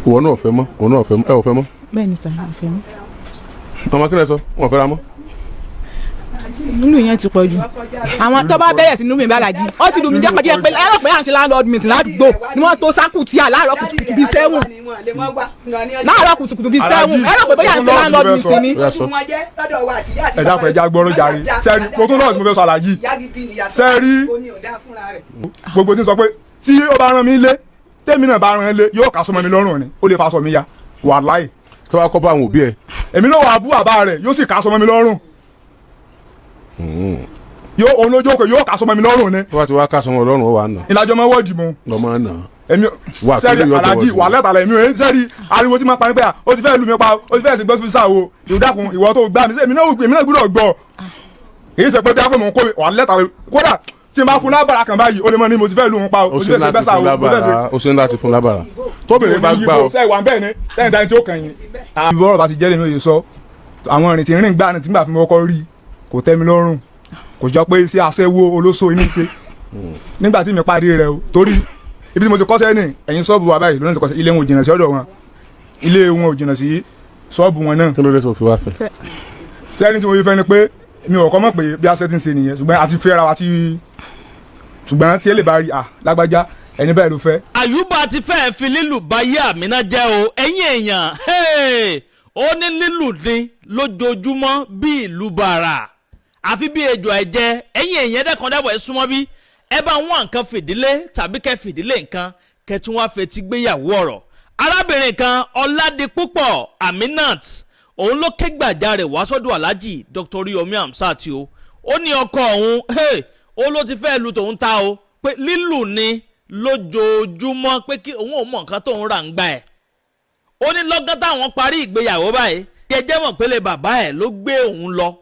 Ìwọ náà fẹ́ mọ́, òun náà fẹ́ mọ́, ẹ ò fẹ́ mọ́? Bẹ́ẹ̀ ni sir, àfẹ́ mọ́. Ọmọ, kí lẹ sọ? Wọn fẹ́ ra mọ́. Nínú yẹn ti pọ̀ jù. Àwọn tó bá bẹ̀rẹ̀ sí nínú mi bàlájì, ó ti lù mí jẹ́ pé pé ẹ̀rọ pé à ń ṣe landlord meeting ládùúgbò ni wọ́n tó sákù tíà láàárọ̀ kùtùkùtù bíi 7, láàárọ̀ kùtùkùtù bíi 7, ẹ̀rọ pé bóyá à ń ṣe landlord meeting ni. Ó yá, sọ. Ẹ dákun, ẹ já gbọ́rọ̀ jàre. Sẹ́ẹ̀rì, mo tún lọ́ọ̀tì mo fẹ́ sọ, àlàyé sẹ́ẹ̀rì gbogbo tí ń sọ pé tí ó bá rán mi lé, tèmi náà bá rán lé, yóò kà sọmọ mi lọ́rùn ni, ó lè fa aṣọ mi ya, wàláì. Tí wọ́n kọ́ bá àwọn òbí ẹ? Èmi náà wà bú bàbá rẹ̀, yóò sì kà sọmọ mi lọ́rùn, yóò òun lójú òkè, yóò kà sọmọ mi lọ́rùn ni. Tí wọ́n ti wá ká sọmọ ọlọ́run, ó wà nà. Ìlàjọ máa wọ́ọ̀dì mu. Lọ́mọ nà. Èmi Wà, sẹ́ẹ̀rì kí ló yọ alájí tọwọ́ wà sí? lẹ́tàlẹ̀ èmi ò sẹ́ẹ̀rì ariwo tí máa pa ní pé à ó ti fẹ́ lù mí pa, ó ti fẹ́ sí gbọ́sí sáà o, ìdákun ìwọ tó gbá mi sí, èmi náà gbúdọ̀ gbọ́. Èyí ṣe pé bí a pé mò ń kó wà lẹ́tàlẹ̀, kódà tí n bá fún lábàrà kan báyìí, ó lè mọ ní mo ti fẹ́ lù ú pa, ó ó ti ṣe fẹ́ sí láti gbẹ́sà fún o, mo fẹ́ sí. lábàrà, ó ṣe láti fún lábàrà tóbìnrin bá gbà ọ. Sẹ́yìn wà bẹ́ẹ̀ ni sẹ́yìn dání tí ó kàn yín. Àbí bọ́rọ̀ bá ti jẹ́ lèmi ò lè sọ àwọn ìrìn tí ń rìn gbà ní tí ń gbà fún mi kọ́kọ́ rí, kò tẹ́ mi lọ́rùn, kò jọ pé sí aṣẹ́wó olóṣó inú ṣe nígbà tí mi parí rẹ o, torí ibi tí mo ti kọ́ṣẹ́ ní ẹ̀yìn ṣọ́ọ̀bù wa báyìí lónìí ti kọ́ṣẹ́. Ilé wọn ò jìnnà sí ọ̀dọ̀ wọn, ilé wọn ò jìnnà sí ṣọ́ọ̀bù wọn náà. Kí ló dé tó fi wá fẹ́? Sẹ́ni tí mo fi fẹ́ ni pé mi ò kọ́ mọ̀ pé bí aṣẹ́ ti ń ṣe nìyẹn, ṣùgbọ́n àti fẹ́ra wa ti, ṣùgbọ́n tí ẹ lè bá rí à lágbájá, ẹni báyìí ló fẹ́. Àyùbá ti fẹ́ẹ́ fi lílù báyé Àmínà jẹ́ o. Ẹ̀yin èèyàn, hey! Ó ní lílù ní lójoojúmọ́ bí ìlú bàrà, àfi bí ejò ẹ̀jẹ̀. Ẹ̀yin èèyàn, dẹ́kan dábọ̀, ẹ súnmọ́ bí ẹ bá ń wá nǹkan fìdílé tàbí kẹ́ fìdílé nǹkan kẹ́ tún wá fetí gbéyàwó ọ̀rọ̀. Arábìnrin kan, Ọládipúpọ̀ Aminat, òun ló ké gbàjarè wá sọ́dọ̀ Alhaji Dr. Yomi Hamsat o. Ó ní ọkọ òun, hey, ó ló ti fẹ́ lu tòun ta o, pé lílù ni lójoojúmọ́, pé kí òun ò mọ nǹkan tóun rà ń gbà ẹ̀. Ó ní lọ́gán táwọn parí ìgbéyàwó báyìí, jẹjẹ́ mọ̀ pélé bàbá ẹ̀ ló gbé òun lọ.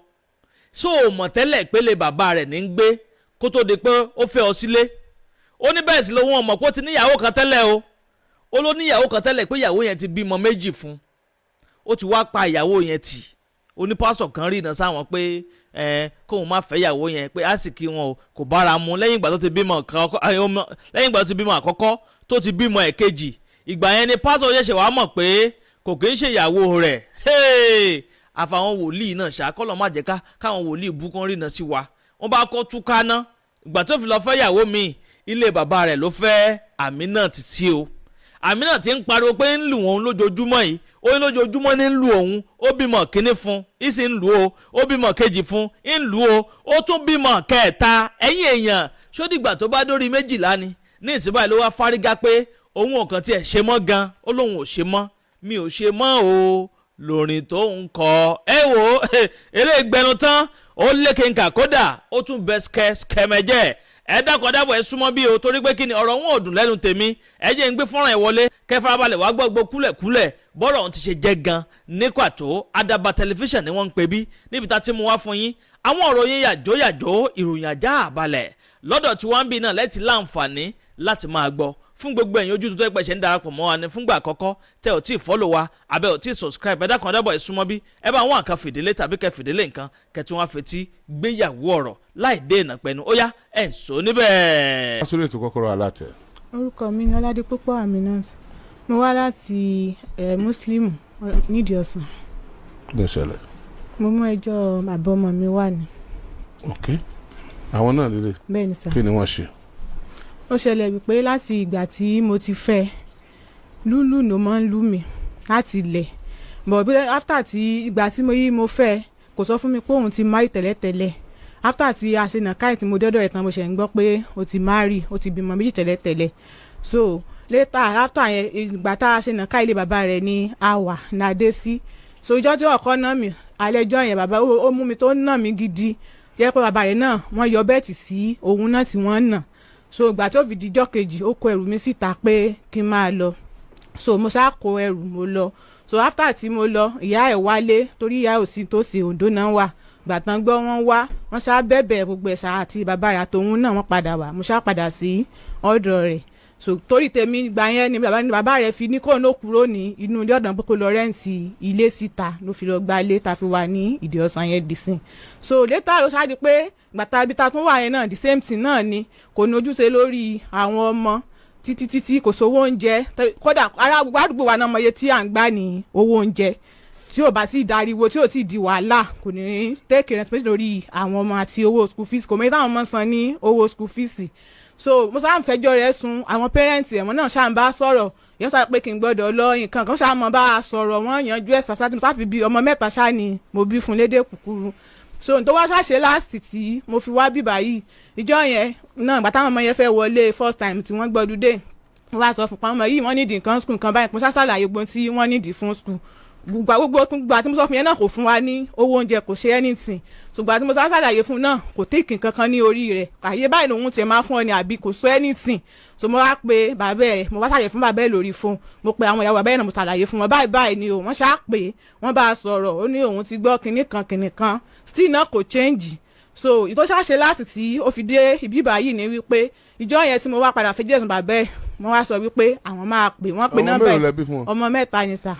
So ò mọ̀ tẹ́lẹ̀ pélé bàbá rẹ̀ ní ń gbé kó tó di pé ó fẹ́ ọ sílé? Ó ní bẹ́ẹ̀ sì lòun ọmọ pé ó ti níyàwó kan tẹ́lẹ̀ o. Ó ló níyàwó kan tẹ́lẹ̀, pé ìyàwó yẹn ti bímọ méjì fún, ó ti wá pa ìyàwó yẹn tì. Ó ní pásítọ̀ kan rí iná sáwọn pé ẹ kóun má fẹ́ ìyàwó yẹn, pé àsìkí wọn o kò bára mu. Lẹ́yìn ìgbà tó ti bímọ kan, lẹ́yìn ìgbà tó ti bímọ àkọ́kọ́, tó ti bímọ ẹ̀kejì, ìgbà yẹn ni pásítọ̀ ṣẹ̀ṣẹ̀ wá mọ̀ pé kò kí ń ṣe ìyàwó rẹ̀. Àfàwọn wòlíì náà ṣàkọlọ̀ má jẹ́ ká káwọn wòlíì bú kán rí iná sí wa. Wọ́n bá kọ́ túká ná. Ìgbà tó fi lọ fẹ́ ìyàwó mi, ilé bàbá rẹ̀ ló fẹ́ Aminat sí o. Aminat ti ń pariwo pé ń lù òun lójoojúmọ́ yìí. Ó ní lójoojúmọ́ ní ń lù òun. Ó bímọ kínní fún, í sì ń lù ó. Ó bímọ kejì fún, ń lù ó. Ó tún bímọ kẹta. Ẹ̀yìn èèyàn, sódìgbà tó bá dórí 12 ni ní ìsìnbáyìí ló wá fárígá pé òun ò kàn tiẹ̀ ṣe mọ́ gan. Ó lóun ò ṣe mọ́, mi ò ṣe mọ́ o, lórin tó ń kọ. Ẹ wò ó, eré ìgbẹnu tán, ó lékenkà, kódà ó tún bẹ skẹmẹjẹ. Ẹ dákọ̀ dábọ̀, ẹ súnmọ́ bí o, torí pé kí ni, ọ̀rọ̀ wọn ò dùn lẹ́nu tèmi. Ẹ jẹ́ ń gbé fọ́nrán ẹ̀ wọlé, kẹ́ farabalẹ̀ wá gbọ́ gbọ́ kúlẹ̀kúlẹ̀ bọ́rọ̀ ọ̀hún ti ṣe jẹ́ gan ní pàtó. Àdàbà Tẹlifíṣàn ni wọ́n ń pè bí níbi tá a ti mú wá fún yín àwọn ọ̀rọ̀ yín yàjó yàjó, ìròyìn àjá àbalẹ̀ lọ́dọ̀ tí wọ́n ń bí náà lẹ́tì láǹfààní láti máa gbọ́. Fún gbogbo ẹ̀yin ojú tuntun ẹ̀pẹ̀ṣẹ̀ ń darapọ̀ mọ́ wa ní fúngbà àkọ́kọ́, tẹ́ ò tí ì follow wa abẹ́ ò tí ì subscribe, ẹ dákun dábọ̀, ẹ súnmọ́ bí ẹ bá wọn nǹkan fìdílé tàbí kẹ́ fìdílé nǹkan kẹ́ tí wọ́n fetí gbéyàwó ọ̀rọ̀ láì dé ìnà pẹ̀lú. Ó yá, ẹ̀ ń sọ níbẹ̀. Sórí ètò Kọ́kọ́rọ́ Alátẹ. Orúkọ mi ni Ọládipúpọ̀ Aminat. Mo wá láti Muslim nídìí ọ̀sán. Kí ló ṣẹlẹ̀? Mo mú ẹjọ́ bàbá ọmọ mi wá ni. Ok, àwọn náà lélẹ̀? Bẹ́ẹ̀ ni sir. Kí ni wọ́n ṣe? Ó ṣẹlẹ̀ wípé láti ìgbà tí mo ti fẹ́, lúlù ló máa ń lù mí láti ilẹ̀, but bí after tí ìgbà tí mo yí mo fẹ́, kò sọ fún mi pé òun ti marry tẹ́lẹ̀tẹ́lẹ̀. After tí a ṣe nàkáì tí mo dọ́dọ̀ ẹ̀ tán, mo ṣe ń gbọ́ pé ó ti marry, ó ti bímọ méjì tẹ́lẹ̀tẹ́lẹ̀. So later, after yẹn, ìgbà tá a ṣe nàkáì, ilé bàbá rẹ̀ ní a wà náà dé sí. So ìjọ́ tí ọkọ náà mi, alẹ́ ọjọ́ yẹn, bàbá ó mú mi tó nà mí gidi, jẹ́ pé bàbá rẹ̀ náà wọ́n yọ bẹ́ẹ̀tì sí òun náà tí wọ́n nà. So ìgbà tó fi dijọ́ kejì, ó kó ẹrù mi síta pé kí n máa lọ. So mo ṣáà kó ẹrù, mo lọ. So after tí mo lọ, ìyá ẹ̀ wálé, torí ìyá ò sí tòsí, Oǹdó náà wà. Gbà tán gbọ́, wọ́n wá, wọ́n ṣáà bẹ̀bẹ̀ gbogbo ẹ̀ṣà àti bàbá rẹ̀ àtòun náà, wọ́n padà wá. Mo ṣáà padà sí ọ̀dọ̀ rẹ̀. So torí tèmi gbà yẹn ni bàbá rẹ̀ fi ní kóun ó kúrò ní inú ilé ọ̀dàn, pé kó lọ rent ilé síta, ló fi lọ gba ilé ta fi wà ní ìdí ọ̀sán yẹn dì sí. So later ló ṣáà di pé gbàtà ibi ta tún wà yẹn náà, the same thing náà ni. Kò ní ojúṣe lórí àwọn ọmọ. Títí títí kò sówó oúnjẹ. Kódà ará gbogbo àdúgbò wa náà mọye tí à ń gbà ní owó oúnjẹ. Tí ò bá sì dariwo, tí ò tí di wàhálà, kò ní take responsibility lórí àwọn ọmọ àti owó school fees. Kò mọ táwọn ọmọ san ní owó school fees. So mo sáà ń fẹjọ́ rẹ̀ sùn àwọn parents ẹ̀, wọ́n náà ṣáà ń bá sọ̀rọ̀ yẹn, sọ pé kí n gbọ́dọ̀ lọ nǹkan kan, ṣáà mọ̀ bá a sọ̀rọ̀, wọ́n yanjú ẹ̀ sàṣà tí mo sáà fi bí ọmọ mẹ́ta ṣáà ni mo bí fún lédè kúkúrú. So n tó wá ṣàṣe last tí mo fi wá bíbá yìí, ìjọ yẹn náà, ìgbà táwọn ọmọ yẹn fẹ́ wọlé first time tí wọ́n gbọ́dún dé, wọ́n wá sọ fún pàmò yìí, wọ́n nídìí nǹkan school, nǹkan báyìí. Mo ṣá ṣàlàyé gbogbo tí wọ́n nídìí fún school. Gbogbo gbogbo àti mo sọ fún yẹn náà, kò fún wa ní owó oúnjẹ, kò ṣe anything. Ṣùgbọ́n àti mo sá ṣàlàyé fún náà, kò take nǹkan kan ní orí rẹ̀. Àyè báyìí lòun tiẹ̀ máa fún ọ ní àbí kò sọ anything. So mo wá pe bàbá ẹ̀, mo wá ṣàlàyé fún bàbá ẹ̀ lórí fóònù. Mo pe àwọn ìyàwó bàbá ẹ̀ náà, mo ṣàlàyé fún wọn, báyìí báyìí ni o. Wọ́n ṣáà pé wọ́n bá a sọ̀rọ̀, ó ní òun ti gbọ́ kinní kan kinní kan, still náà kò change. So ìtọ́ ṣàṣe láti tí ó fi dé ibi báyìí ni wípé ìjọ yẹn tí mo wá padà fẹjọ́ ẹ̀sùn bàbá ẹ̀, mo wá sọ wípé àwọn máa pè wọ́n, pe Ọmọ nọ́mbà mélòó ẹ̀. lẹ bí fún wọn? Ọmọ mẹ́ta ni sà.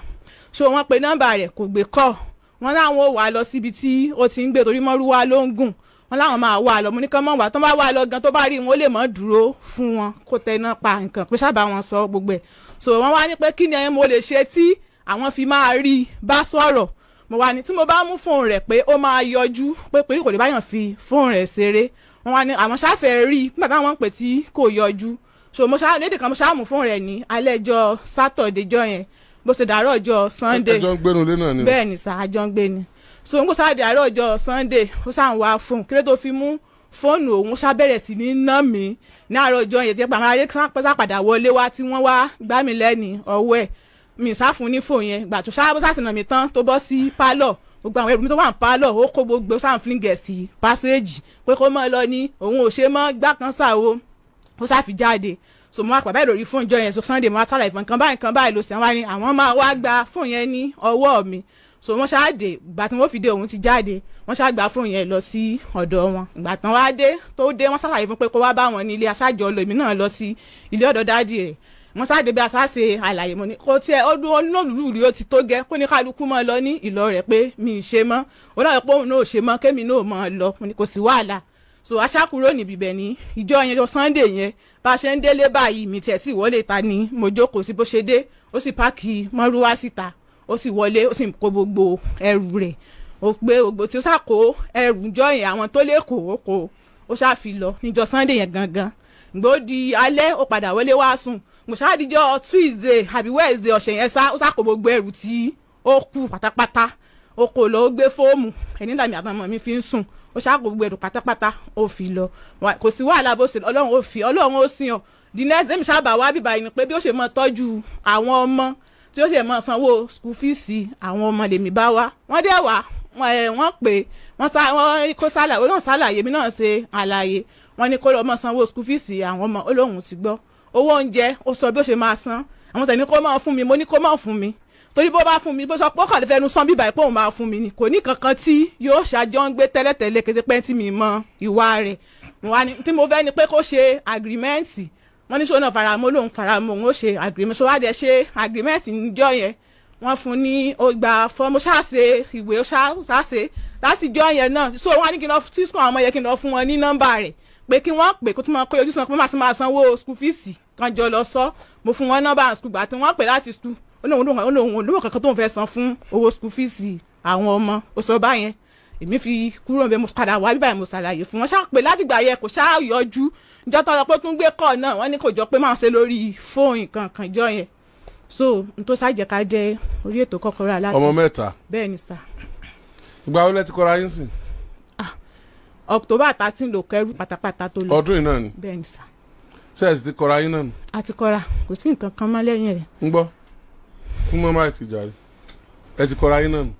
So wọ́n pe nọ́mbà rẹ̀, kò gbé kọ́. Wọ́n láwọn ò wá lọ síbi tí ó ti ń gbé, torí mọ́rúwá ló ń gùn. Wọ́n láwọn máa wá lọ. Mo ní kán mọ̀ wá, tó bá wá lọ gan, tó bá rí wọn, ó lè mọ́ dúró fún wọn kó tẹná pa nǹkan pé sábà wọn sọ gbogbo ẹ̀. So wọ́n wá ní pé kí ni mo lè ṣe tí àwọn fi máa rí i bá sọ̀rọ̀. Mo wá ní tí mo bá mú fóònù rẹ̀ pé ó máa yọjú, pé kò lè báyàn fi fóònù rẹ̀ ṣeré. Wọ́n wá ní àwọn ṣáfẹ́ rí i nígbà táwọn ń pè tí kò yọjú. So mo ṣáà lédè kan, mo ṣáà mú fóònù rẹ̀ ní alẹ́ ọjọ́ Saturday jọ yẹn. Bó ṣe dàárọ̀ ọjọ́ Sunday. Ẹjọ́ ń gbénu ilé náà ni o? Bẹ́ẹ̀ ni sà, àjọ ń gbé ni. So n kò sáà di àárọ̀ ọjọ́ Sunday, ó sáà ń wá fóònù, kí ló tó fi mú fóònù òun, ṣá bẹ̀rẹ̀ sí ní ná mi ní àárọ̀ ọjọ́ yẹn, tí pé àwọn ará sá padà wọlé wá tí wọ́n wá gbá mi lẹ́ni ọwọ́ ẹ̀. Mi sá fún ní fóònù yẹn. Gbà tó ṣá bó sá sì nà mí tán, tó bọ́ sí pálọ̀, gbogbo àwọn ẹrù mi tó wà ní pálọ̀, ó kó gbogbo, ó sáà ń fling sí passage pé kó mọ́ lọ ní òun ò ṣe mọ́ gbá kan sáwo. Ó ṣáà fi jáde. So mo wá pàbẹ́ lórí fóònù jọ yẹn. So Sunday, mo wá sálàyé fún nǹkan báyìí, nǹkan báyìí ló sì wá ní àwọn máa wá gba fóònù yẹn ní ọwọ́ mi. So wọ́n ṣáà dé. Ìgbà tí wọ́n fi dé, òun ti jáde. Wọ́n ṣáà gba fóònù yẹn lọ sí ọ̀dọ̀ wọn. Ìgbà tán wá dé, tó dé, wọ́n ṣàlàyé fún pé kó wá bá wọn ní ilé aṣáájọ lọ. Èmi náà lọ sí ilé ọ̀dọ̀ daddy rẹ̀. Wọ́n ṣáà dé bí aṣáṣe àlàyé. Mo ní kó tiẹ̀ ọdún olólùlù rí, ó ti tó gẹ́, kó ní kálukú mọ́ lọ ní ìlọ rẹ̀, pé mi ì ṣe mọ́. Ó náà pé òun náà ò ṣe mọ́, kémi náà mọ́ lọ. Mo ní kò sí wàhálà. So aṣákúrò níbi ibẹ̀ ní ìjọ yẹn jọ Sunday yẹn. Bá a ṣe ń délé báyìí, mi tiẹ̀ sì wọlé ta ni mo jókòó sí. Bó ṣe dé, ó sì park mọ́rúwá síta, ó sì wọlé, ó sì kó gbogbo ẹrù rẹ̀. Ó gbé gbogbo tí ó ṣàkó ẹrù jọ yẹn, àwọn tó lè kó, ó kó, ó ṣàfi lọ níjọ́ Sunday yẹn gangan. Gbó di alẹ́, ó padà wọlé wá sùn. Mo ṣáàdìjọ́ Tuesday àbí Wednesday ọ̀sẹ̀ yẹn sá, ó ṣàkó gbogbo ẹrù tí ó kù pátápátá, ó kó lọ. Ó gbé foam ẹni làmì àtàwọn ọmọ mi fi ń sùn, ó ṣàkó gbogbo ẹrù pátápátá, ó fi lọ. Kò sí wàhálà. Bó ṣe Ọlọ́run ó fi, Ọlọ́run ó sìn ọ́. The next day mi sábà wá bíbá yìí ni pé bí ó ṣe mọ tọ́jú àwọn ọmọ, tí ó ṣe mọ sanwó school fees àwọn ọmọ lèmi bá wá. Wọ́n dẹ̀ wá, wọ́n pè wọ́n sá, wọ́n kó sálà, ó náà sálàyé, mi náà ṣe àlàyé. Wọ́n ní kó lọ mọ sanwó school fees àwọn ọmọ, ó lóun ti gbọ́. Owó oúnjẹ, ó sọ bí ó ṣe máa san. Àwọn tẹ̀ ní kó máa fún mi, mo ní kó máa fún mi, torí bó bá fún mi, bó sọ pé ó kàn lè fẹnu sán bíbá pé òun máa fún mi ni, kò ní kankan tí yóò ṣàjọ ń gbé tẹ́lẹ̀tẹ́lẹ̀ kété pé tí mi mọ ìwà rẹ̀. Mo wá ní tí mo fẹ́ ni pé kó ṣe agreement. Wọ́n ní sọ náà faramọ́, lòun faramọ́, òun ó ṣe agreement. So wá dẹ̀ ṣe agreement níjọ́ yẹn. Wọ́n fún ní, ó gba fọ́ọ̀mù, ṣáàṣe ìwé, ó ṣáàṣe láti jọ́ yẹn náà. So wọ́n á ní kí n lọ sí school àwọn ọmọ yẹn, kí n lọ fún wọn ní nọ́mbà rẹ̀, pé kí wọ́n pè, kó tún máa kó ojú sí wọn, pé má sì máa sanwó school fees kan jọ lọ sọ. Mo fún wọn nọ́mbà school. Gbà tí wọ́n pè láti school, ó lóun olówó kankan tó ń fẹ́ san fún owó school fees àwọn ọmọ, ó sọ báyẹn. Èmi fi kúrò níbẹ̀, mo padà wá bíbáyìí, mo ṣàlàyé fún wọn. Ṣáà pé látìgbà yẹn kò ṣáà yọjú. Ìjọ tó ń sọ pé ó tún gbé kọ́ náà, wọ́n ní kò jọ pé máa ṣe lórí fóònù kankan ìjọ yẹn. So n tó ṣàjẹ́ ká jẹ́ orí ètò Kọ́kọ́rọ́ Alátẹ. Ọmọ mẹ́ta? Bẹ́ẹ̀ ni sà. Ìgbà wo lẹ ti kọ́ra yín sìn? October 13 ló kẹrù pátápátá tó lọ. Ọdún yìí náà ni? Bẹ́ẹ̀ ni sà. Sẹ́ẹ̀sì ti kọ́ra yín náà ni? A ti kọ́ra, kò sí nǹkan kan mọ́ lẹ́yìn rẹ̀. Ń gbọ́ fún mọ́ máìkì jàre. Ẹ ti kọ́ra yín náà ni?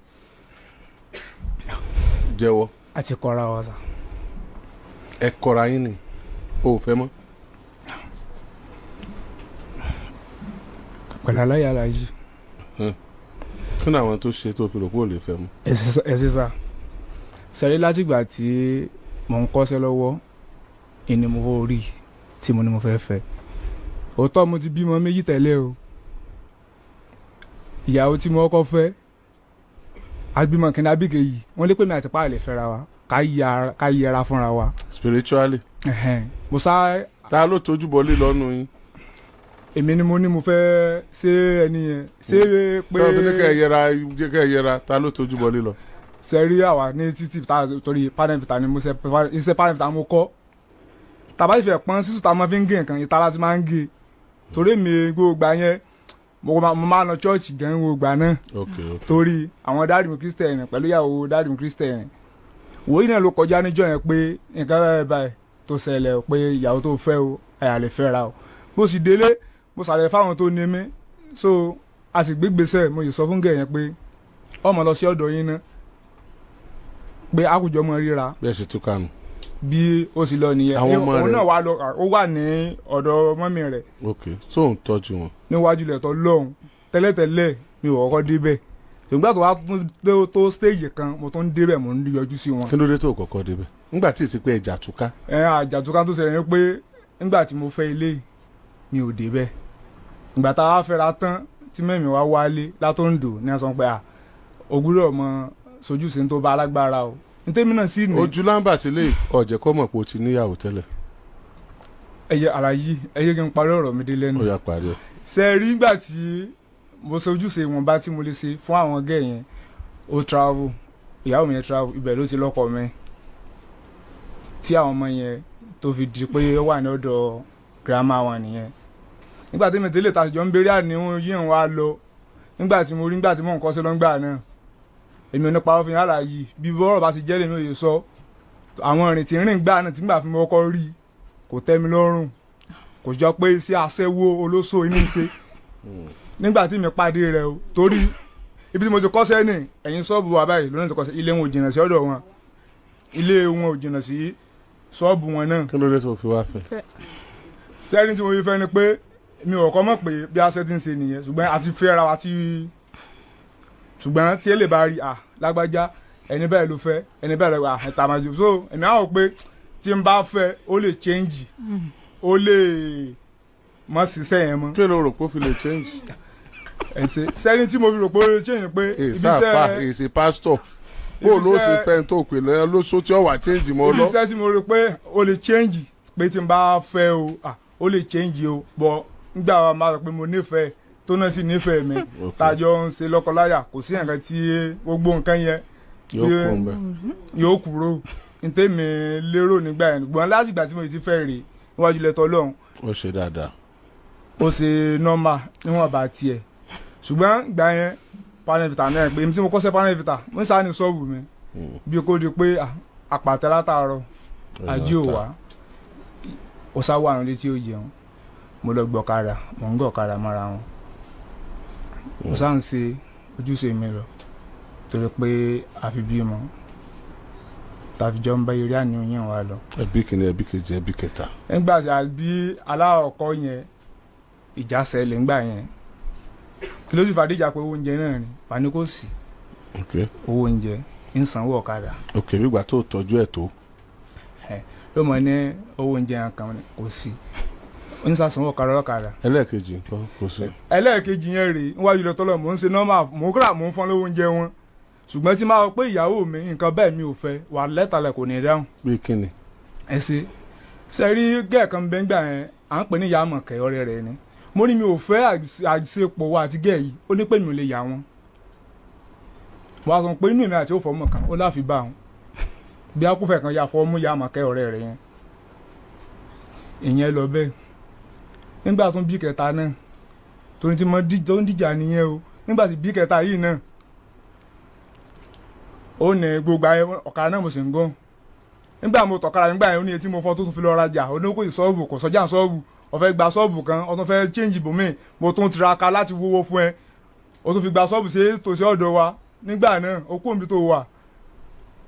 Jẹ́wọ́. A ti kọ́ra wa sà. Ẹ kọ́ra yín ni, o ò fẹ́ mọ́? Pẹ̀lú aláya yìí. Kí ni àwọn tó ṣe tó fi rò pé ò lè fẹ́ mọ́? Ẹ ṣe sà. Sẹ́rí, látìgbà tí mò ń kọ́ṣẹ́ lọ́wọ́ ìní mo rí tí mo ní mo fẹ́ fẹ́. Òótọ́, mo ti bímọ méjì tẹ́lẹ̀ o. Ìyàwó tí mo kọ́kọ́ fẹ́, agbímọ kìnìún abíkejì, wọ́n lé pé mi àti páàlì fẹ́ra wa, ká yẹra fúnra wa. Spiritually? Ẹ̀hẹ́n. Mo sá. Ta ló tójú bọlé lọ́nu yín? Èmi ni mo ní mo fẹ́ ṣe ẹni yẹn ṣe pé Tọ́wọ́n fi ní kẹ́ ẹ yẹra, jẹ́ kẹ́ ẹ yẹra, ta ló tójú bọlé lọ? Sẹ́rí àwa ní títì tá, torí panel beater ni mo ṣe, iṣẹ́ panel beater mo kọ́. Tàbá ìfẹ́ pọ́n sísù tá a máa fi ń gé nǹkan ìta láti máa ń gé, torí mi gbogbo ìgbà yẹn mo máa lọ church gan gbogbo ìgbà náà. Ok. Torí àwọn daddy mi Christian pẹ̀lú ìyàwó daddy mi Christian wòye náà ló kọjá níjọ́ yẹn pé nǹkan báyìí báyìí tó ṣẹlẹ̀ o, pé ìyàwó tó fẹ́ o, ẹ̀yà lè fẹ́ ra o. Bó sì délé, mo ṣàlàyé fáwọn tó ní mí, so a sì gbégbèsè. Mo sì sọ fún gẹ̀ yẹn pé ọmọ lọ sí ọ̀dọ̀ yín náà, pé àkùjọ mọ ríra. Bẹ́ẹ̀ ṣe túká nù. Bí ó sì lọ nìyẹn. Àwọn ọmọ Òun rẹ̀? náà wà lọ, ó wà ní ọ̀dọ̀ mummy rẹ̀. Ok, tó ń tọ́jú wọn? Níwájú lẹ̀tọ́ lọ́hùn. Tẹ́lẹ̀tẹ́lẹ̀ mi ò kọ́kọ́ débẹ̀, ṣùgbọ́n tó wá tún tó stage kan, mo tún ń débẹ̀, mo ń yọjú sí wọn. Kí ló dé tó kọ́kọ́ débẹ̀ nígbà tí ìsìnkú ẹja túká? Ẹ àjàtúká tó ṣẹlẹ̀ ni pé nígbà tí mo fẹ́ ilé mi ò débẹ̀. Ìgbà tá a wá fẹ́ra tán tí mẹ́mi wá wálé látòǹdò ní a sọ pé à ògúrò ọmọ sojúṣe tó bá alágbára o, ntẹ́mi náà sì ní. Ojú lámbà sílé ọ̀jẹ̀ kọ́ mọ̀ pé o ti níyàwó tẹ́lẹ̀. Ẹyẹ àlàyé ẹyẹ kí n parí ọ̀rọ̀ mi dé lẹ́nu. Ó yá, parí ẹ̀. Ṣe rí nígbà tí mo ṣe ojúṣe ìwọ̀nba tí mo lè ṣe fún àwọn gẹ̀ yẹn, ó travel, ìyàwó mi yẹn travel, ibẹ̀ ló ti lọ́kọ mi tí àwọn ọmọ yẹn tó fi di pé ó wà ní ọ̀dọ̀ girama wọn nìyẹn. Nígbà tí mi tẹ́lẹ̀ ta jọ ń béèrè àníwọ̀n yìí ń wá lọ, nígbà tí mo rí, nígbà tí mò ń kọ́ṣẹ́ lọ́ngbà náà, èmi ò ní parọ́ fún yàrá yìí, bí bọ́rọ̀ bá ti jẹ́ lèmi ò lè sọ. Àwọn ìrìn tí ń rìn gbà náà tí nígbà fi mo kọ́kọ́ rí kò tẹ́ mi lọ́rùn, kò jọ pé iṣẹ́ aṣẹ́wó olóṣò inú ń ṣe nígbà tí mi pàdé rẹ̀ o, torí ibi tí mo ti kọ́ṣẹ́ ní ẹ̀yìn ṣọ́ọ̀bù wa báyìí lónìí ti kọ́ṣẹ́. Ilé wọn ò jìnnà sí ọ̀dọ̀ wọn, ilé wọn ò jìnnà sí ṣọ́ọ̀bù wọn náà. Kí ló dé tó fi wá fẹ́? Sẹ́ni tí mo fi fẹ́ ni pé mi ò kọ́ mọ̀ pé bí aṣẹ́ ti ń ṣe nìyẹn, ṣùgbọ́n àti fẹ́ra wa ti, ṣùgbọ́n tí ẹ lè bá rí à lágbájá, ẹni bẹ́ẹ̀ ló fẹ́, ẹni bẹ́ẹ̀ ló wà ẹ̀ta máa jù, so èmi á wò pé tí n bá fẹ́, ó lè change, ó lè mọ̀ ṣiṣẹ́ yẹn mọ́. Kí ló rò pé ó fi lè change? Ẹ̀ ṣe sẹ́ni tí mo fi rò pé ó lè change pé ibi Èsì àpá iṣẹ́ èsì pásítọ̀ bó ló ṣe fẹ́ tó pè lọ́yọ́ lóṣó tí ó wà change mọ́ ibi lọ. iṣẹ́ tí mo rò pé ó lè change pé tí n bá fẹ́ o, ó lè change o, bọ̀ nígbà wa máa sọ pé mo nífẹ̀ẹ́ tó náà sì nífẹ̀ẹ́ mi, tájọ ń ṣe lọ́kọláya, kò sí nǹkan tí gbogbo nǹkan yẹn Yóò kún bẹ́ẹ̀. Yóò kúrò ntẹ́mi lérò nígbà yẹn. Gbọ́n láti ìgbà tí mo ti fẹ́ rè níwájú lẹ́tọ́ Ọlọ́run, Ó ṣe dáadáa. Ó ṣe normal níwọ̀n bá tiẹ̀, ṣùgbọ́n ìgbà yẹn panel beater náà pé èmi tí mo kọ́ṣẹ́ panel beater, mo ń sá ní ṣọ́ọ̀bù mi bí kò di pé àpàtẹ látàárọ̀ ajé ò wá, ó sá wà nílé tí ó jẹun. Mo lọ gbọ̀kadà, mò ń gbọ̀kadà mọ́ra wọn, mo sá ń ṣe ojúṣe mi lọ torí pé àfi bímọ tàfi jọ ń bá eré àníyàn wa lọ. Ẹbí kìíní, ẹbí kejì, ẹbí kẹta. Nígbà tí a bí aláwọ̀kọ́ yẹn, ìjà ṣẹlẹ̀ ńgbà yẹn. Kí ló sì fàdíjà? Pé owó oúnjẹ náà ni wà ní kò sí owó oúnjẹ, ń sanwó ọ̀kadà. Ok, gbígbà tó tọ́jú ẹ̀ tó. Ló mọ̀ ní owó oúnjẹ kan kò sí, ń sàsanwó ọ̀kadà ọ̀kadà. Ẹlẹ́ẹ̀kejì nǹkan kò sí. Ẹlẹ́ẹ̀kejì yẹn rèé, níwájú lọ tọ́lọ̀, mò ń ṣe normal, mò ń kúrà, mò ń fọ́n lówó oúnjẹ wọn, ṣùgbọ́n tí máa wọ pé ìyàwó mi nǹkan bẹ́ẹ̀ mi ò fẹ́ wà lẹ́tàlẹ̀, kò ní dáhùn. Bí kíni? Ẹ ṣe ṣe rí gẹ́ẹ̀kan bẹ́ngbà yẹn, à ń pè ní ìyá àmọ̀kẹ́, ọ̀rẹ́ rẹ̀ ni. Mo ní mi ò fẹ́ àṣepọ̀ wa àti gẹ́ẹ̀ yìí. Ó ní pé mi ò lè yà wọ́n. Wọ́n á sọ pé inú èmi àti òfò ọmọ kan ó láfi bá wọn bí akúfẹ̀ kan ya fọ́ mú ìyá àmọ̀kẹ́ ọ̀rẹ́ rẹ̀ yẹn. Ìyẹn lọ bẹ́ẹ̀. Nígbà tó ń bí kẹta náà, torí tí mo tó ń dìjà nìyẹn o. Nígbà tí bí kẹta yìí náà, ó ní gbogbo ayé ọ̀kadà náà mo sì ń gún. Nígbà mo tọ̀kadà nígbà yẹn, ó ní etí mo fọ́ tó tún fi lọ rajà. Ó ní kò sí ṣọ́ọ̀bù, kò sọ́jà ṣọ́ọ̀bù, ó fẹ́ gba ṣọ́ọ̀bù kan, ó tún fẹ́ change ibòmíì. Mo tún tiraka láti wówó fún ẹ, ó tún fi gba ṣọ́ọ̀bù sí tòsí ọ̀dọ̀ wa nígbà náà. Ó kó omi tó wà.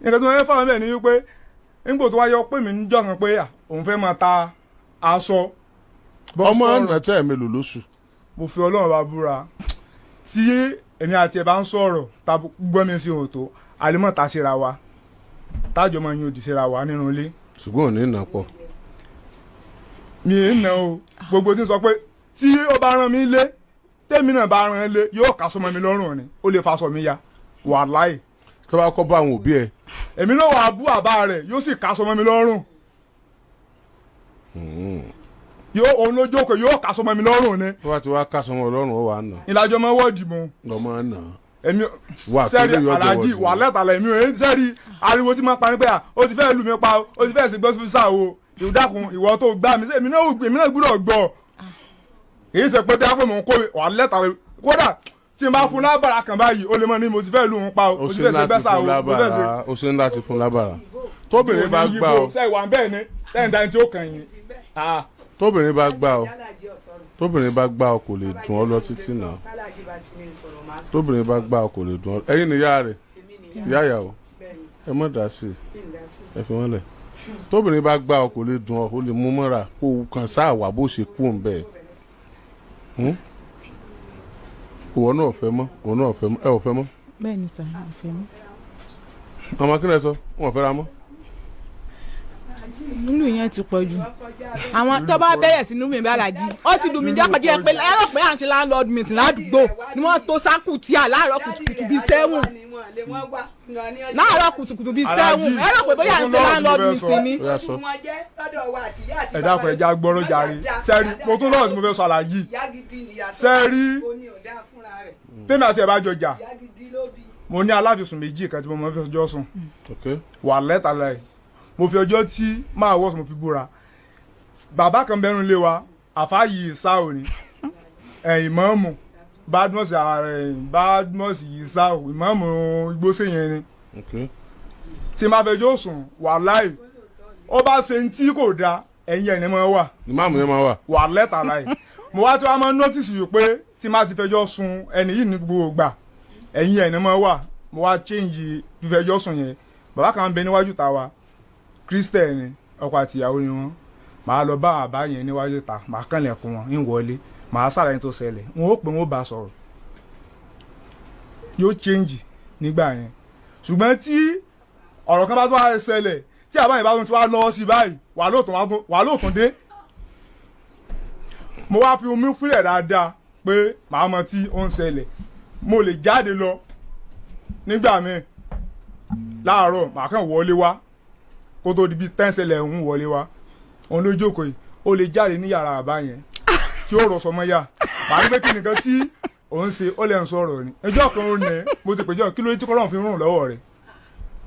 Nǹkan tí wọ́n fẹ́ fáwọn bẹ́ẹ̀ ni wípé nígbà tó wá yọ pé mi níjọ́ kan pé òun fẹ́ máa ta aṣọ. Ọmọ ọ̀nà tẹ́ ẹ̀ mélòó lóṣù? Mo fi Ọlọ́run bá búra, tí èmi àti ẹ̀ bá ń sọ̀rọ̀ tá gbọ́ mi sí òótọ́ àlímọ̀ ta síra wa, tájọ máa yan òdì síra wa nínú ilé. Ṣùgbọ́n ò ní nà pọ̀. Mi ì nà o. Gbogbo tí ń sọ pé tí ó bá rán mi lé, tèmi náà bá rán lé, yóò kà sọmọ mi lọ́rùn ni, ó lè faṣọ mi ya, wàláì. Tó bá kọ́ bá àwọn òbí ẹ̀? Èmi náà wàá bú àbá rẹ̀, yóò sì kà sọmọ mi lọ́rùn. Yóò òun ló jókòó, yóò kà sọmọ mi lọ́rùn ni. Tó bá ti wá ká sọmọ ọlọ́run, ó wà á nà. Ìlàjọ mọ́ wọ́ọ̀dì mu. Lọ́mọ nà. Èmi Wà sẹ́ẹ̀rì kí ló yọ aláàjì jọ̀wọ́ wà lẹ́tàlẹ̀ èmi ò sẹ́ẹ̀rì ariwo tí máa pa ni pé à ó ti fẹ́ lù mí pa o, ó ti fẹ́ sí gbọ́sí fúnṣà o, ìdákun ìwọ tó gbá mi, èmi náà èmi náà gbúdọ̀ gbọ́. Kì í ṣe pé bí a pè mọ̀ ń kó wà lẹ́tàlẹ̀, kódà tí n bá fún lábàrà kan báyìí, ó lè mọ ní mo ti fẹ́ lù ú pa o, Ó mo ti ṣe fẹ́ ṣe láti gbẹ́sà fún o, mo ti fẹ́ ṣe. lábàrà, ó ṣe ń láti fún lábàrà. Tóbìnrin bá gbà ọ, ṣe ìwà bẹ́ẹ̀ ni lẹ́yìn dání tí ó kàn yín. tóbìnrin bá gbà ọ, tóbìnrin bá gbà ọ, kò lè dùn ọ lọ títí náà. Tóbìnrin bá gbà ọ, kò lè dùn ọ. Ẹ̀yin ni ìyá rẹ̀, ìyá ìyàwó, ẹ mọ̀ dá sí i, ẹ fi wọ́n lẹ̀. Tóbìnrin bá gbà ọ, kò lè dùn ọ, ó lè mú mọ́ra kó o kàn sáà wà bó ṣe kú òun bẹ́ẹ̀. Ìwọ náà ò fẹ́ mọ́, òun náà ò fẹ́ mọ́, ẹ ò fẹ́ mọ́. Bẹ́ẹ̀ ni sà, ìfẹ́ mi. Ọmọ kí lẹ sọ, wọn ò fẹ́ra mọ́. Lúlù yẹn ti pọ̀ jù. Àwọn tó bá bẹ̀rẹ̀ sí lù mí bá làjì, ó ti lù mí jákèjẹ́ pé ẹ̀rọ pé à ń ṣe landlord meeting ládùúgbò ni wọ́n tó sákù tíà láàárọ̀ kùtùkùtù bíi 7, láàárọ̀ kùtùkùtù bíi 7, ẹ̀rọ pé bóyá à ń ṣe landlord meeting ni. Ó yá, sọ. Ẹ dákun, ẹ já gbọ́rọ̀ jàre. Sẹ́ẹ̀rì, mo tún lọ́rọ̀ tí mo fẹ́ sọ, àlàyé. Sẹ́ẹ̀rì, tèmi àti ẹ̀ bá jọ jà, mo ní aláfisùn méjì kan tí mo máa fi ọjọ́ sùn. Ok. Wà lẹ́tàlá ẹ̀, mo fi ọjọ́ tí máa wọ̀ sùn, mo fi búra. Bàbá kan bẹnu lé wa, àfáàyè sáò ni ẹ̀yìn mọ́ọ̀mù Badmus, Badmus yìí sáò, ìmọ̀ọ́mù igbóṣe yẹn ni. Ok. Tí n bá fẹjọ́ sùn, wàláì, ó bá ṣe ń tí kò da, ẹ̀yìn ẹ̀ ní mọ́ wà. Ní máàmù yẹn máa wà. Wà lẹ́tàlá ẹ̀, mo wá tí wàá máa nọ́tìsì yìí pé tí n bá ti fẹjọ́ sùn ẹni yìí ní gbogbo gbà, ẹ̀yìn ẹ̀ ní mọ́ wà. Mo wá change fífẹjọ́ sùn yẹn. Bàbá kan ń bẹ níwájú ta wa, Christian ni, ọkọ àtìyàwó ni wọn. Màá lọ bá bàbá yẹn níwájú ta, màá kànlẹ̀kùn wọn, ń wọlé, màá sàlàyé tó ṣẹlẹ̀, wọn ó pè, wọn ó bá sọ̀rọ̀, yóò change nígbà yẹn. Ṣùgbọ́n tí ọ̀rọ̀ kan bá tún wá ṣẹlẹ̀, tí àbá yẹn bá tún ti wá lọ́wọ́ sí báyìí, wà lóòtún wà lóòtún dé. Mo wá fi omi fúlẹ̀ dáadáa pé màá mọ tí ó ń ṣẹlẹ̀. Mo lè jáde lọ nígbà míì láàárọ̀, màá kàn wọlé wá kó tó di bíi tẹ́ńsẹ̀lẹ̀ ń wọlé wá. Òun ló jókòó yìí, ó lè jáde ní yàrá àbá yẹn tí ó rọ̀ sọmọ yá, màá ní pé kí nìkan tí òun ṣe, ó lè ń sọ̀rọ̀ ni. Ẹjọ́ kan ó nẹ mo ti pèjọ́, kí ló dé tí kọ́lọ́run fi rùn lọ́wọ́ rẹ̀?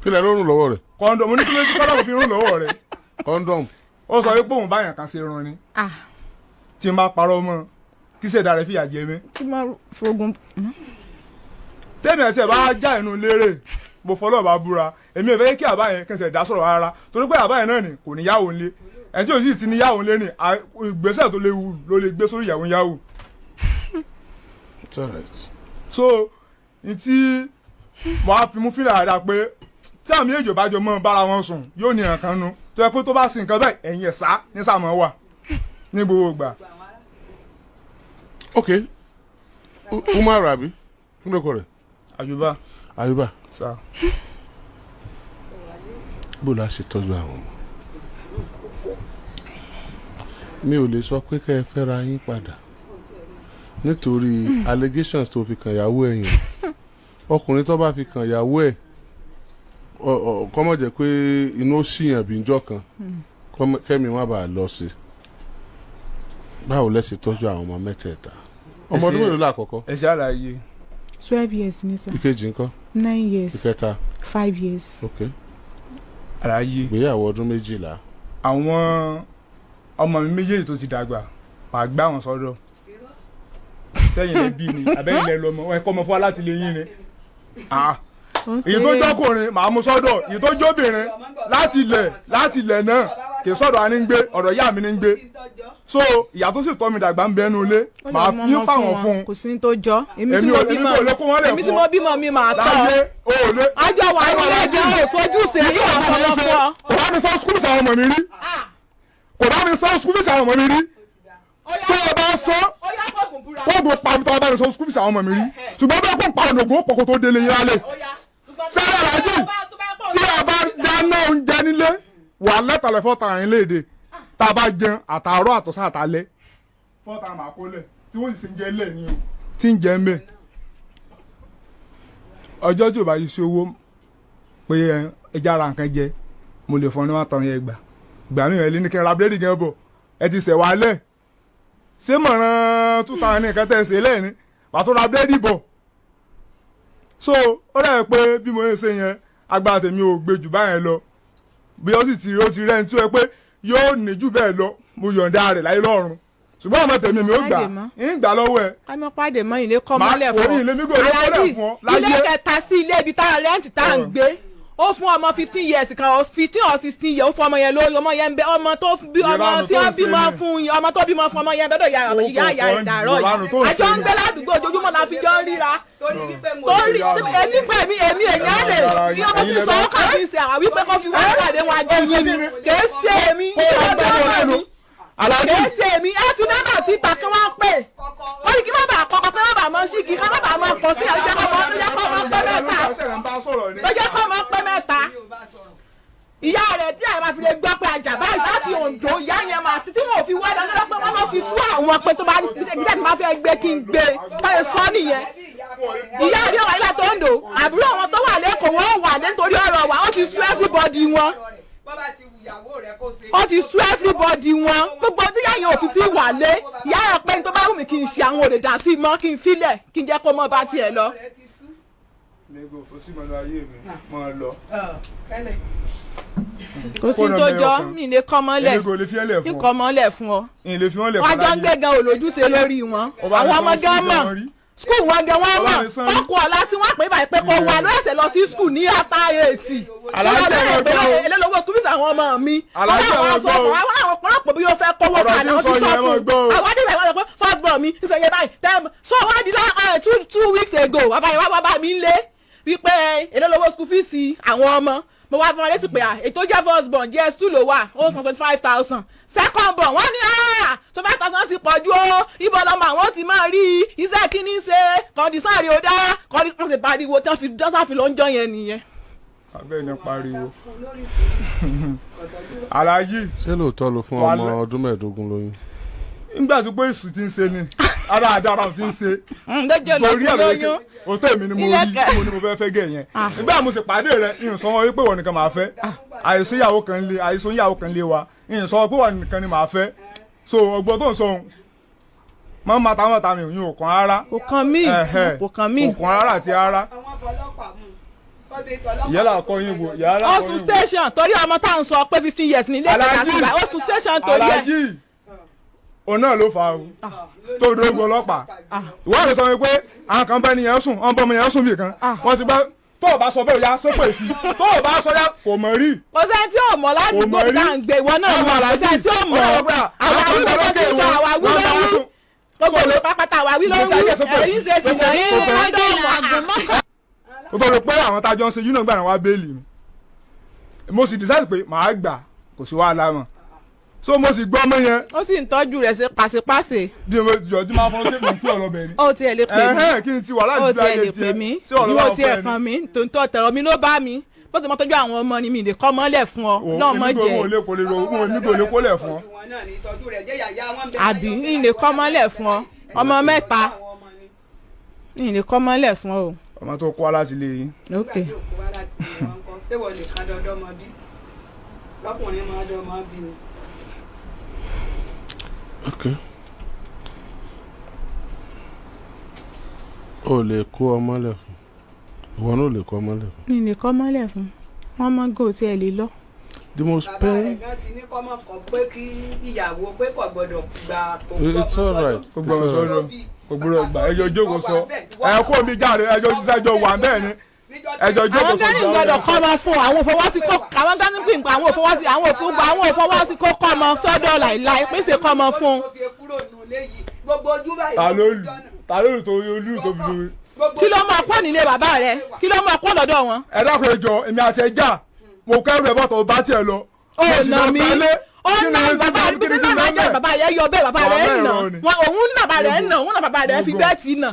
Kí lẹ lórùn lọ́wọ́ rẹ̀? Kọ́ńdọ̀. Mo ní kí ló dé tí kọ́lọ́run fi rùn lọ́wọ́ rẹ̀? Kọ́ńdọ̀mù. Ó sọ wípé òun báyàn kan ṣe run ni. Ah. Tí n bá parọ́ mọ́, kí ṣẹ̀dá rẹ̀ fìyà jẹ mí. Kí máa fogun. Tẹ́mi ẹ̀sẹ̀ bá já inú lérè, mo fọlọ́ bá búra, èmi ò fẹ́ kí àbá yẹn kẹsẹ̀ dá sọ̀rọ̀ rárá, torí pé àbá yẹn náà ni kò níyàwó ńlé. Ẹni tí ò sì ti níyàwó ńlé ni ìgbésẹ̀ tó léwu ló lè gbé sórí ìyàwó yàwó. It's alright. So n tí mo á fi mú fílà dáadáa pé tí àmì èjò bá jọ mọ́ bára wọn sùn, yóò ní nǹkan nu tó yẹ pé tó bá sin nǹkan bẹ́ẹ̀, ẹ̀yìn ẹ̀ sá ní sàmọ́ wà ní gbogbo ìgbà. Ok. Umar rabi, kí ló kọ rẹ̀? Àjùbá. Ayuba. Sá. Bó la ṣe tọ́jú àwọn ọmọ? Mi ò lè sọ pé kẹ́ ẹ fẹ́ra yín padà nítorí allegations tó fi kàn ìyàwó ẹ̀ yẹn. Ọkùnrin tó bá fi kàn ìyàwó ẹ̀, kó má jẹ́ pé inú ó ṣìyàn bí njọ́ kan, kẹ́mi má bàa lọ sí i. Báwo lẹ ṣe tọ́jú àwọn ọmọ mẹ́tẹ̀ẹ̀ta? Ọmọ ọdún mélòó lákọ̀ọ́kọ́? Ẹ ṣe àlàyé. 12 years ni sir. Ìkejì ńkọ́? 9 years. Ìkẹta? 5 years. Ok. Àlàyé. Ìgbéyàwó ọdún 12. Àwọn ọmọ mi méjèèjì tó ti dàgbà, màá gbá wọn sọ́dọ̀. Sẹ́yìn lẹ bí ni àbẹ́yìn lẹ lọ́mọ ẹ kọ́ ọmọ fún wa láti lè yín ni. Ah, Ó ń èyí tó ṣe jọkùnrin, màá mú sọ́dọ̀. Èyí tó jóbìnrin, láti ilẹ̀ náà kì í sọ̀dọ̀ á ní ń gbé, ọ̀dọ̀ ìyá mi ní ń gbé. So ìyá tó sì tọ́ mi dàgbà ń bẹnu ilé. Ó lè Màá mú fi ọmọ fáwọn wọn. fún un. Kò sí ní tó jọ èmi tí Èmi mo ò èmi bímọ. kò lè kó wọn lẹ̀ Èmi tí fún mo ọ. bímọ mi, màá tọ́. Láyé o ò lè. Àjọ wà ní ilé ẹjọ́ ò sojúṣe yóò fọwọ́ fún ọ. Kò bá mi san school fees àwọn ọmọ mi rí, kò bá mi san school fees àwọn ọmọ mi rí. Tó o bá san Ó yá, fọ́ọ̀gùn búra. kóògùn pa mi, tó o bá mi san school fees àwọn ọmọ mi rí, ṣùgbọ́n bẹ́ẹ̀ kó ń pa ọ̀nà ògùn ó pọ̀ kó tó délé yín lálẹ́. Sẹ́rẹ̀ aláàjì, tí a bá dáná oúnjẹ nílé wà lẹ́tàlẹ̀ fọ́ta àyín léde, tá a bá jẹun àtàárọ̀ àtọ̀sán àtàlẹ́, fọ́ta màá kó lẹ̀ tí wọ́n sì ń jẹ lẹ̀ ní o tí ń jẹ ń bẹ̀. Ọjọ́ tí ò bá yí sí owó pé ẹja ra nǹkan jẹ, mo lè fọ́n ní 1,000 yẹn gbà. Ìgbà mi ò lè ní kí n ra búrẹ́dì gan bọ̀, ẹ ti sẹ̀ wálẹ̀. Ṣé mọ̀ràn 2000 ní nǹkan tẹ̀ ṣe lẹ́yìn ni wàá tó ra búrẹ́dì bọ̀. So ó dàbí pé bí mo ṣe yẹn, agbára tèmi ò gbé jù báyẹn lọ. Bí ó sì ti rí, ó ti rẹ́ni tí ó yẹ pé yóò ní jù bẹ́ẹ̀ lọ, mo yọ̀ǹda rẹ̀ láyé lọ́run, ṣùgbọ́n ọmọ tèmi mi ò gbà, ń gbà lọ́wọ́ ẹ̀. Ká mọ́ pàdé mọ́ ilé kọ́ mọ́lẹ̀ Máa fún orí ilé mi kò lè kọ́lẹ̀ fún ọ láyé. Ilé kẹta sí ilé ibi tá a rent tá a ń gbé, ó fún ọmọ 15 years kan or 15 or 16 years, ó fún ọmọ yẹn lóyún. Ọmọ yẹn ń bẹ, ọmọ tó bí ọmọ Ìranù tí tó ń wọ́n ṣe bímọ ni. fún yín, ọmọ tó bímọ fún ọmọ yẹn bẹ́ẹ̀ ìyá ìyá ìyá Ó kò ìdàrọ̀ ìranù tó ń yìí. ṣe Àjọ ń ni. gbé ládùúgbò, ojoojúmọ́ la fi jọ ń ríra. Torí wípé mo Torí èmi pé èmi èmi èyàn lè bí ọmọ tí sọ ọkàn mi ṣe àwọn wípé kó fi wá pàdé wọn àjọ yín ni, kèé ṣe èmi. Kó o bá gbọ́ lẹ́nu aláàjì. Kèé ṣe èmi. Ẹ fi nọ́mbà síta kí wọ́n pè wọ́n ní kí wọ́n bá kọ́kọ́, kí wọ́n bá mọ sígi, kí wọ́n bá mọ pọ̀ sí ọjọ́ kọ́ mọ́ lọ́jọ́ kọ́ mọ́ pẹ́ mẹ́ta, lọ́jọ́ kọ́ mọ́ pẹ́ mẹ́ta. Ìyá rẹ̀ tí àyè máa fi lè gbọ́ pé àjà báyìí láti Oǹdó, ìyá yẹn máa títí wọn ò fi wá dáná pé wọ́n lọ ti sú àwọn pé tó bá dídá tí máa fẹ́ gbé kí n gbé báyìí sọ nìyẹn. Ìyá rẹ̀ wà láti Oǹdó, àbúrò wọn tó wà lẹ́kọ̀ọ́ wọn wà nítorí ọ̀rọ̀ wa, ó ti sú everybody wọn. Bọ́bá ti wùyàwó rẹ̀ kó ṣe. Ó ti sú everybody wọn. Gbogbo tí yáyàn òfin ti wà lé ìyá rẹ̀ pé ní tó bá wù mí kí n ṣe, àwọn ò lè dá sí mọ́, kí n filẹ̀, kí n jẹ́ kó mọ́ bá tiẹ̀ lọ. Rẹ̀ ti sú. Mi kò fò sí mọ́nú ayé mi mọ́ ọ lọ. Kẹ́lẹ̀. Kò sí tó jọ, mi lè kọ́ mọ́lẹ̀. Èmi kò lè fi ẹ́ lẹ̀ fún n ọ. kọ́ mọ́lẹ̀ fún ọ. N lè fi wọ́n lẹ̀ Wọ́n fún jọ ń gbé gan olójúṣe lórí wọn. Ó bá mi Àwọn ọmọ sọ gan school mọ̀ wọn rí. Skul wọn gan wọn Ó bá mọ̀ mi sọ rí. Ọkọ̀ ọ̀la tí wọ́n pè báyìí pé kó wà ló ẹ̀sẹ̀ lọ sí skul ní after 8. Aláàjì Wọ́n ẹ̀ gbọ́ o. bẹ̀rẹ̀ èlé lówó skul fees àwọn ọmọ mi. Aláàjì Wọ́n ẹ̀ láwọn sọ gbọ́ o. fún àwọn àwọn ọ̀pọ̀lọpọ̀ bí ó fẹ́ kówó Ọ̀rọ̀ kalẹ̀ tí ń wọ́n ti sọ sọ yẹn, ẹ fún mọ̀ gbọ́ o. àwọn adébẹ̀ wọ́n sọ pé first born mi ìsẹ̀yẹ báyìí tẹ́m so wá di lá 2 weeks ago, bàbá yẹn wá wá bá mi ń lé wípé èlé lówó school fees àwọn ọmọ. Mo wá fún wọn létí pé à ètò jẹ́ first born JS2 ló wà, ó san 25,000. Second born, wọ́n ní 25,000 ti pọ̀ ju o, ibo lọmọ àwọn ti máa rí i? Iṣẹ́ kíní ṣe condition rẹ̀ ó dá condition ṣe pariwo tí wọ́n fi dọ́tà fi lọ́njọ́ yẹn nìyẹn. Abẹ́ ni pariwo aláàjì. Ṣé lóòótọ́ ló fún ọmọ Wàhálà. ọdún 15 lóyún? Nígbà tó pé èṣù ti ń ṣe ni ara àdára ti ń ṣe. Lójó lọ Torí fún ẹ̀ ló lóyún. Òótọ́ èmi ni mo Ilé rí tí mo ní mo fẹ́ fẹ́ gẹ̀ yẹn. Nígbà mo sì pàdé rẹ, ìyẹn sọ wọn wípé wọn nìkan màá fẹ́. Àìsí ìyàwó kan lé, àìsí ìyàwó kan lé wa, ìyẹn sọ pé wọn nìkan ni màá fẹ́. So ọgbọ́n tó ń sọ ohun mọ́ máa ta mọ́ ta mi òyìn ò kàn rárá. Kò kàn mí. Ẹ̀hẹ̀. Kò kàn mí. Kò kàn rárá àti rárá. Àwọn ọlọ́pàá mú kọ́dé tọlọ́pàá. Ìyálà kọ́ yín wò, ìyálà Ó kọ́ sùn yín wò. station torí ọmọ tá à ń sọ pé 15 years ní ilé ìtajà Aláàjì. sígbà ó sùn station torí ẹ̀. Aláàjì, òun náà ló fa o tó dógún ọlọ́pàá. Ìwọ rẹ sọ wípé àwọn kan bá ẹnìyẹn sùn, wọn bá ọmọ yẹn sùn bì kan, wọn sì bá tó o bá sọ bẹ́ẹ̀ o yá sépè sí i, tó o bá sọ yá kò mọ̀ rí. Kò sẹ́ni tí ò mọ̀ ládùúgbò Kò mọ̀ rí. tá à ń gbé, ìwọ náà mọ̀, kò sẹ́ni tí ò mọ̀. Àwọn àwọn àwílò tó ti sọ àwáwí ló ń wí, gbogbo ìlú pápátá àwáwí ló ń wí. Ẹ̀yìn ṣe ti nà yín lọ́dọ̀ wà. O tó rò pé àwọn tájọ ń ṣe yúnà gbà náà wá béèlì mi, mo sì decide pé màá gbà, kò sí wàhálà mọ́. So mo sì gbọ́ ọmọ yẹn. Ó sì ń tọ́jú rẹ̀ ṣe pàṣípàṣẹ. Bí mo jọ tí máa fọ́n sí mò ń pè ọ lọ́bẹ̀ ni. Ó tiẹ̀ lè pè mí. Ẹ̀hẹ́n, kí n ti wà Ó láti tiẹ̀ ayé lè pè tiẹ̀ mí. ṣé ọ̀rọ̀ Ìwọ wà tiẹ̀ fún ẹni. kàn mí tòǹtò tẹ̀rọ mi ló bá mi bó ti mọ tọ́jú àwọn ọmọ ni mi lè kọ́ mọ́lẹ̀ fún ọ náà mọ́ Èmi kò jẹ́. mo lè kó lè ro mo ní kò lè kó lẹ̀ fún ọ. Àbí ń lè kọ́ mọ́lẹ̀ fún ọ, ọmọ mẹ́ta ń lè kọ́ mọ́lẹ̀ fún ọ o. Ọmọ tó kó wá láti lè yín. Ok. Nígbà tí òkú wá láti ilé wọn kọ, ṣé wọn nìkan dandan mọ bí lọkùnrin máa dán mọ bí ni. Ok, o lè kó ọmọ lẹ̀ fún, ìwọ náà ò lè kó ọmọ lẹ̀ fún. Mi lè kọ́ mọ́lẹ̀ fún wọn mọ́ gò tí ẹ lè lọ. The most Bàbá rẹ̀ pain gan ti ní kọ́mọ kan pé kí ìyàwó pé kò gbọ́dọ̀ gbà kò It's all right. Kò gbọ́dọ̀ sọ́dọ̀, kò gbọ́dọ̀ gbà, ẹjọ́ jókòó sọ ẹ kó mi jáde, ẹjọ́ sẹ́jọ́ wà bẹ́ẹ̀ ni ẹjọ́ jókòó Àwọn sọ. gani gbọ́dọ̀ kọ́ ọmọ fún àwọn òfọwọ́sí kó àwọn gani gbìn àwọn òfọwọ́sí àwọn òfúgbà àwọn òfọwọ́sí kó kọ́ ọmọ sọ́dọ̀ láìláì pèsè kọ́ ọmọ fún. Ta ló lù, ta ló lù tó olú tó fi lórí. Kí ló máa kọ́ nílé bàbá rẹ? Kí ló máa kọ́ lọ́dọ̀ wọn? Ẹ dákun, ẹjọ́ èmi àti ẹjà mo kẹ́rù ẹ̀ bọ́tọ̀ bá tiẹ̀ lọ. Ó Mo sì nà lọ mí. tẹ̀lé. Ó Kí ni nà bàbá kí bí ni sí náà máa jẹ́ bàbá rẹ yọ bẹ́ẹ̀, bàbá rẹ Wàhálà nà ẹ̀rọ ni. wọn, òun nà bàbá rẹ nà, òun nà bàbá rẹ fi Ogun. bẹ́ẹ̀ tì nà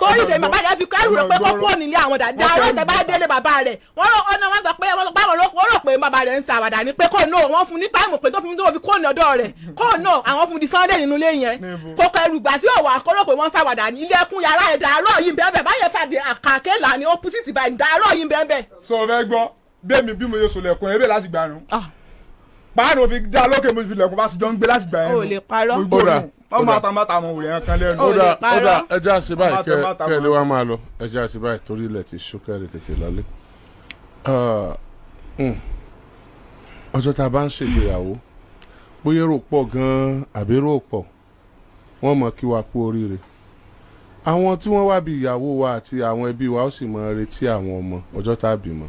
torí tèmi bàbá rẹ fi kẹ́rù rẹ pé kó kúrò nílé àwọn dàda ọ̀rọ̀ tẹ bá délé bàbá rẹ wọ́n rò ọ̀nà wọn sọ pé wọ́n sọ pé àwọn rò pé bàbá rẹ ń ṣàwàdà ni pé kò náà wọ́n fún ní táìmù pé tó fi kúrò ní ọ̀dọ̀ rẹ̀ kò náà àwọn fún di Sunday nínú ilé yẹn. Níbo? Kó kẹrù gbà sí ọ̀wà kó rò pé wọ́n ṣàwàdà ní ilé ẹkún yàrá ẹ̀ dàárọ̀ yìí bẹ́ẹ̀ bẹ́ẹ̀ báyẹn fàdé àkàkẹ́ là ní opposite by dàárọ̀ yìí bẹ́ẹ̀ bẹ́ẹ̀. Sọ fẹ́ gbọ́ bẹ́ẹ̀ mi bí mo ṣe sòlẹ̀kùn ẹ bẹ́ẹ̀ láti gbà nù. Páànù fi dá lókè, mo fi lẹ̀kùn bá sì jọ ń gbé láti gbà yẹn O nù. lè parọ́. Mo gbó Ó dà. nù. Wọ́n máa ta máa ta àwọn òwúrẹ̀ kan lẹ́nu. Ó Ó dà, lè ó parọ́. dà, ẹ jẹ́ àṣẹ báyìí. Má Kẹ́ tẹ, má ta kẹ́ ẹ lè mọ́. wá máa lọ. Ẹ jẹ́ àṣẹ báyìí torí ilẹ̀ ti ṣú, kẹ́ ẹ lè tètè lọlé. Ọjọ́ tá a bá ń ṣègbéyàwó, bóyá èrò pọ̀ gan-an àbí èrò pọ̀, wọ́n mọ̀ kí wa kú oríire. Àwọn tí wọ́n wá bí ìyàwó wa àti àwọn ẹbí wa ó sì mọ retí àwọn ọmọ ọjọ́ tá a bímọ.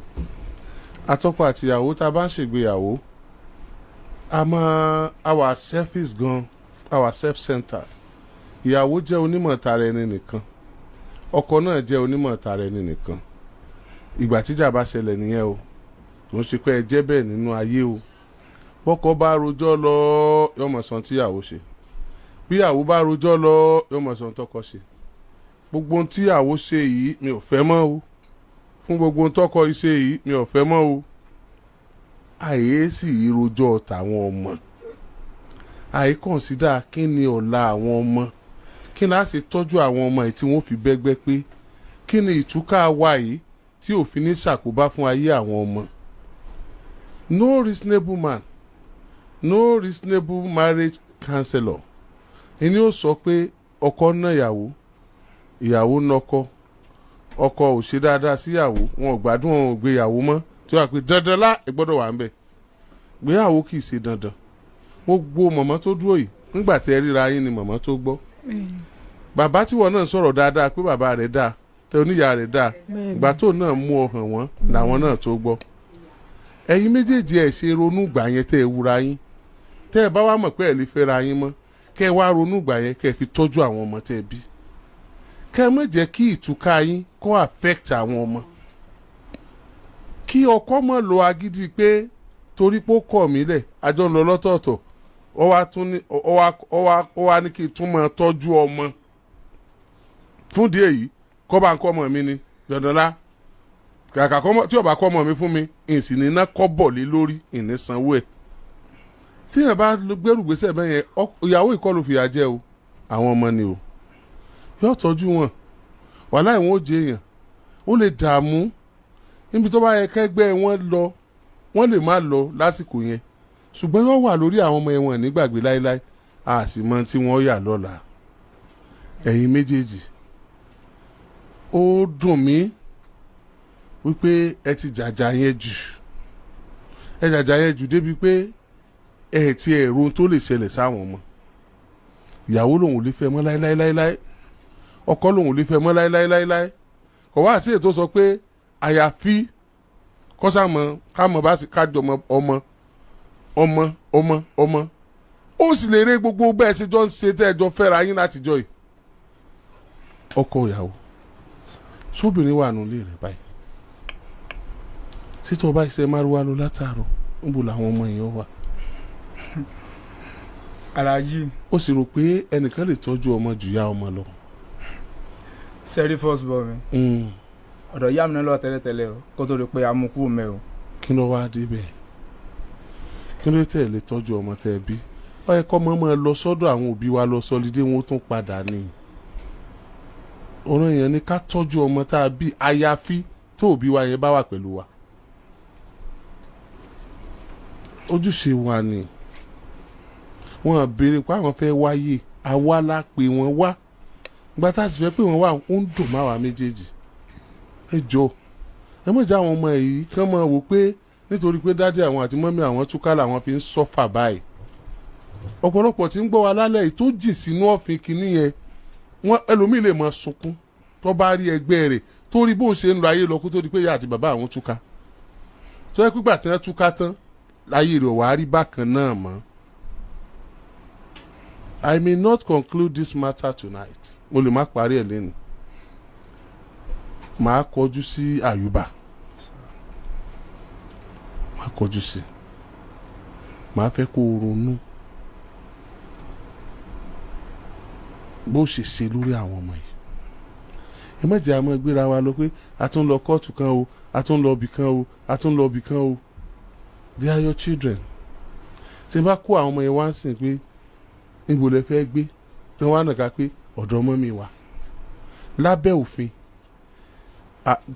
Àtọkọ àti ìyàwó tá a bá ń ṣègbéyàwó, a máa our selfish gan, our self-centered. Ìyàwó jẹ́ onímọ̀ tara ẹni nìkan, ọkọ náà jẹ́ onímọ̀ tara ẹni nìkan. Ìgbà tíjà bá ṣẹlẹ̀ nìyẹn o. Kò ń ṣe pé ẹ jẹ́ bẹ́ẹ̀ nínú ayé o. Bọ́kọ bá rojọ́ lọ, yóò mọ̀ sàn tíyàwó ṣe. Bíyàwó bá rojọ́ lọ, yóò mọ̀ sàn tọkọ ṣe. Gbogbo ohun tíyàwó ṣe yìí, mi ò fẹ́ mọ́ o. Fún gbogbo ohun tọkọ yìí ṣe yìí, mi ò fẹ́ mọ́ o. Àyè sì rojọ́ tàwọn ọmọ, àyè consider kí ni ọ̀la àwọn ọmọ, kí ni a ṣe tọ́jú àwọn ọmọ yìí tí wọ́n fi bẹ́gbẹ́ pé, kí ni ìtúká wa yìí tí òfin ní ṣàkóbá fún ayé àwọn ọmọ. No reasonable man, no reasonable marriage counselor ẹni ó sọ pé ọkọ ná ìyàwó, ìyàwó nọkọ, ọkọ ò ṣe dáadáa síyàwó, wọn ò gbádùn, wọn ò gbéyàwó mọ́, tí wọ́n á pè dandan lá ẹ gbọ́dọ̀ wà ń bẹ̀. Gbéyàwó kì í ṣe dandan. Gbogbo mọ̀mọ́ tó dúró yìí, nígbà tí ẹ ríra yín ni mọ̀mọ́ tó gbọ́. Bàbá tí wọn náà sọ̀rọ̀ dáadáa pé bàbá rẹ̀ dáa, tẹ oníyà rẹ̀ dáa, ìgbà tó náà mú ọ hàn wọ́n làwọn náà tó gbọ́. Ẹ̀yin méjèèjì, ẹ̀ ṣe ronú gbà yẹn tẹ́ ẹ wúra yín, tẹ́ ẹ bá wá mọ̀ pé ẹ lè fẹ́ra yín mọ́, kẹ́ ẹ wá ronú gbà yẹn, kẹ́ ẹ fi tọ́jú àwọn ọmọ tẹ́ ẹ bí, kẹ́ ẹ má jẹ́ kí ìtúká yín kó affect àwọn ọmọ. Kí ọkọ mọ̀ lo agídí pé torí pé ó kọ̀ mí lẹ̀, àjọ ń lọ lọ́tọ̀ọ̀tọ̀, ó wá tún ní ó wá ní kí n tún máa tọ́jú ọmọ. Fún díẹ̀ yìí, kọ́ bá ń kọ́ ọmọ mi ni dandan lá. Kàkà kọ́ tí ó bá kọ́ ọmọ mi fún mi, ìsìn ní iná kọ́ bọ̀ lé lórí, ìní sanwó ẹ̀. Tí yẹn bá gbẹ́rù gbèsè bẹ́ẹ̀ yẹn, ìyàwó ìkọlù fìyà jẹ o. Àwọn ọmọ ni o yóò tọ́jú wọn. Wàhálà ìwọ̀n ó jẹ èèyàn, ó lè dààmú níbi tó bá yẹ kẹ́gbẹ́ wọn lọ, wọ́n lè má lọ lásìkò yẹn, ṣùgbọ́n yóò wà lórí àwọn ọmọ ẹ̀wọ̀n nígbàgbé láéláé. A sì mọ tí wọ́n yà lọ́la. Ẹ̀yin méjèèjì, ó dùn mí wípé ẹ ti jàjà yẹn jù, ẹ jàjà yẹn jù débi pé ẹ ti ẹ̀rọ tó lè ṣẹlẹ̀ sáwọn ọmọ. Ìyàwó lòun ò lè fẹ́ mọ́ láéláéláéláé, ọkọ lòun ò lè fẹ́ mọ́ láéláéláéláé. Kò wá sí ètò sọ pé àyàfi kọ́sàmọ́ kámọ́ bá sì kájọ ọmọ ọmọ ọmọ ọmọ. Ó sì lè rí gbogbo bẹ́ẹ̀ ṣe jọ ń ṣe tẹ́ ẹ jọ fẹ́ra yín látijọ́ yìí. Ọkọ ìyàwó, sóbìnrin wà nílé rẹ̀ báyìí, sítọ́ ọba ìṣe márùwá lọ látàárọ̀, níbo làwọn ọmọ yẹn wà? Aláàjì. Ó sì rò pé ẹnìkan lè tọ́jú ọmọ jù ya ọmọ lọ. Sẹ́rí, first born mi, ọ̀dọ̀ ìyá mi náà lọ tẹ́lẹ̀tẹ́lẹ̀ o, kó tó di pé amukú mẹ́ o. Kí ló wá débẹ̀? Kí ló tẹ̀ lè tọ́jú ọmọ tẹ́ ẹ bí? Ó yẹ kọ́ ọmọ máa lọ sọ́dọ̀ àwọn òbí wa lọ sọlídé, wọn ó tún padà ní. Ọ̀ràn yẹn ni ká tọ́jú ọmọ tá a bí, àyàfi tó òbí wa yẹn bá wà pẹ̀lú wa. Ojúṣe wa ni. Wọn béèrè pé àwọn fẹ́ wáyé, àwa la pè wọ́n wá. Ìgbà tá a sì fẹ́ pè wọ́n wá, ó ń dùn má wa méjèèjì. Ẹ jọ, ẹ mọ̀ jẹ́ àwọn ọmọ yìí kán máa wò pé nítorí pé daddy àwọn àti mummy àwọn túká làwọn fi ń suffer báyìí. Ọ̀pọ̀lọpọ̀ tí ń gbọ́ wa lálẹ́ yìí tó jìn sínú ọ̀fìn kìíní yẹn, wọ́n ẹlòmíì lè máa sunkún tó bá rí ẹgbẹ́ rẹ̀ tó rí bóun ṣe ń lọ ayé lọ kó tó di pé ìyá àti bàbá àwọn túká, tó yẹ pígbà tí wọ́n túká tán láyé rẹ̀ wàá rí bákan náà mọ́. I may not conclude this matter tonight. Mo lè má parí ẹ̀ lẹ́nu. Màá kọjú sí Àyùbá, màá kọjú sí, màá fẹ́ kó o ronú bó ṣe ṣe lórí àwọn ọmọ yìí. Ẹ má jẹ́ àmọ́ gbéra wa lọ pé a tún lọ kóòtù kan o, a tún lọ ibì kan o, a tún lọ ibì kan o. They are your children. Tí n bá kó àwọn ọmọ yẹn wá ń sìn pé níbo lẹ fẹ́ gbé, tí wọ́n á nàka pé ọ̀dọ̀ ọmọ mi wà, lábẹ́ òfin,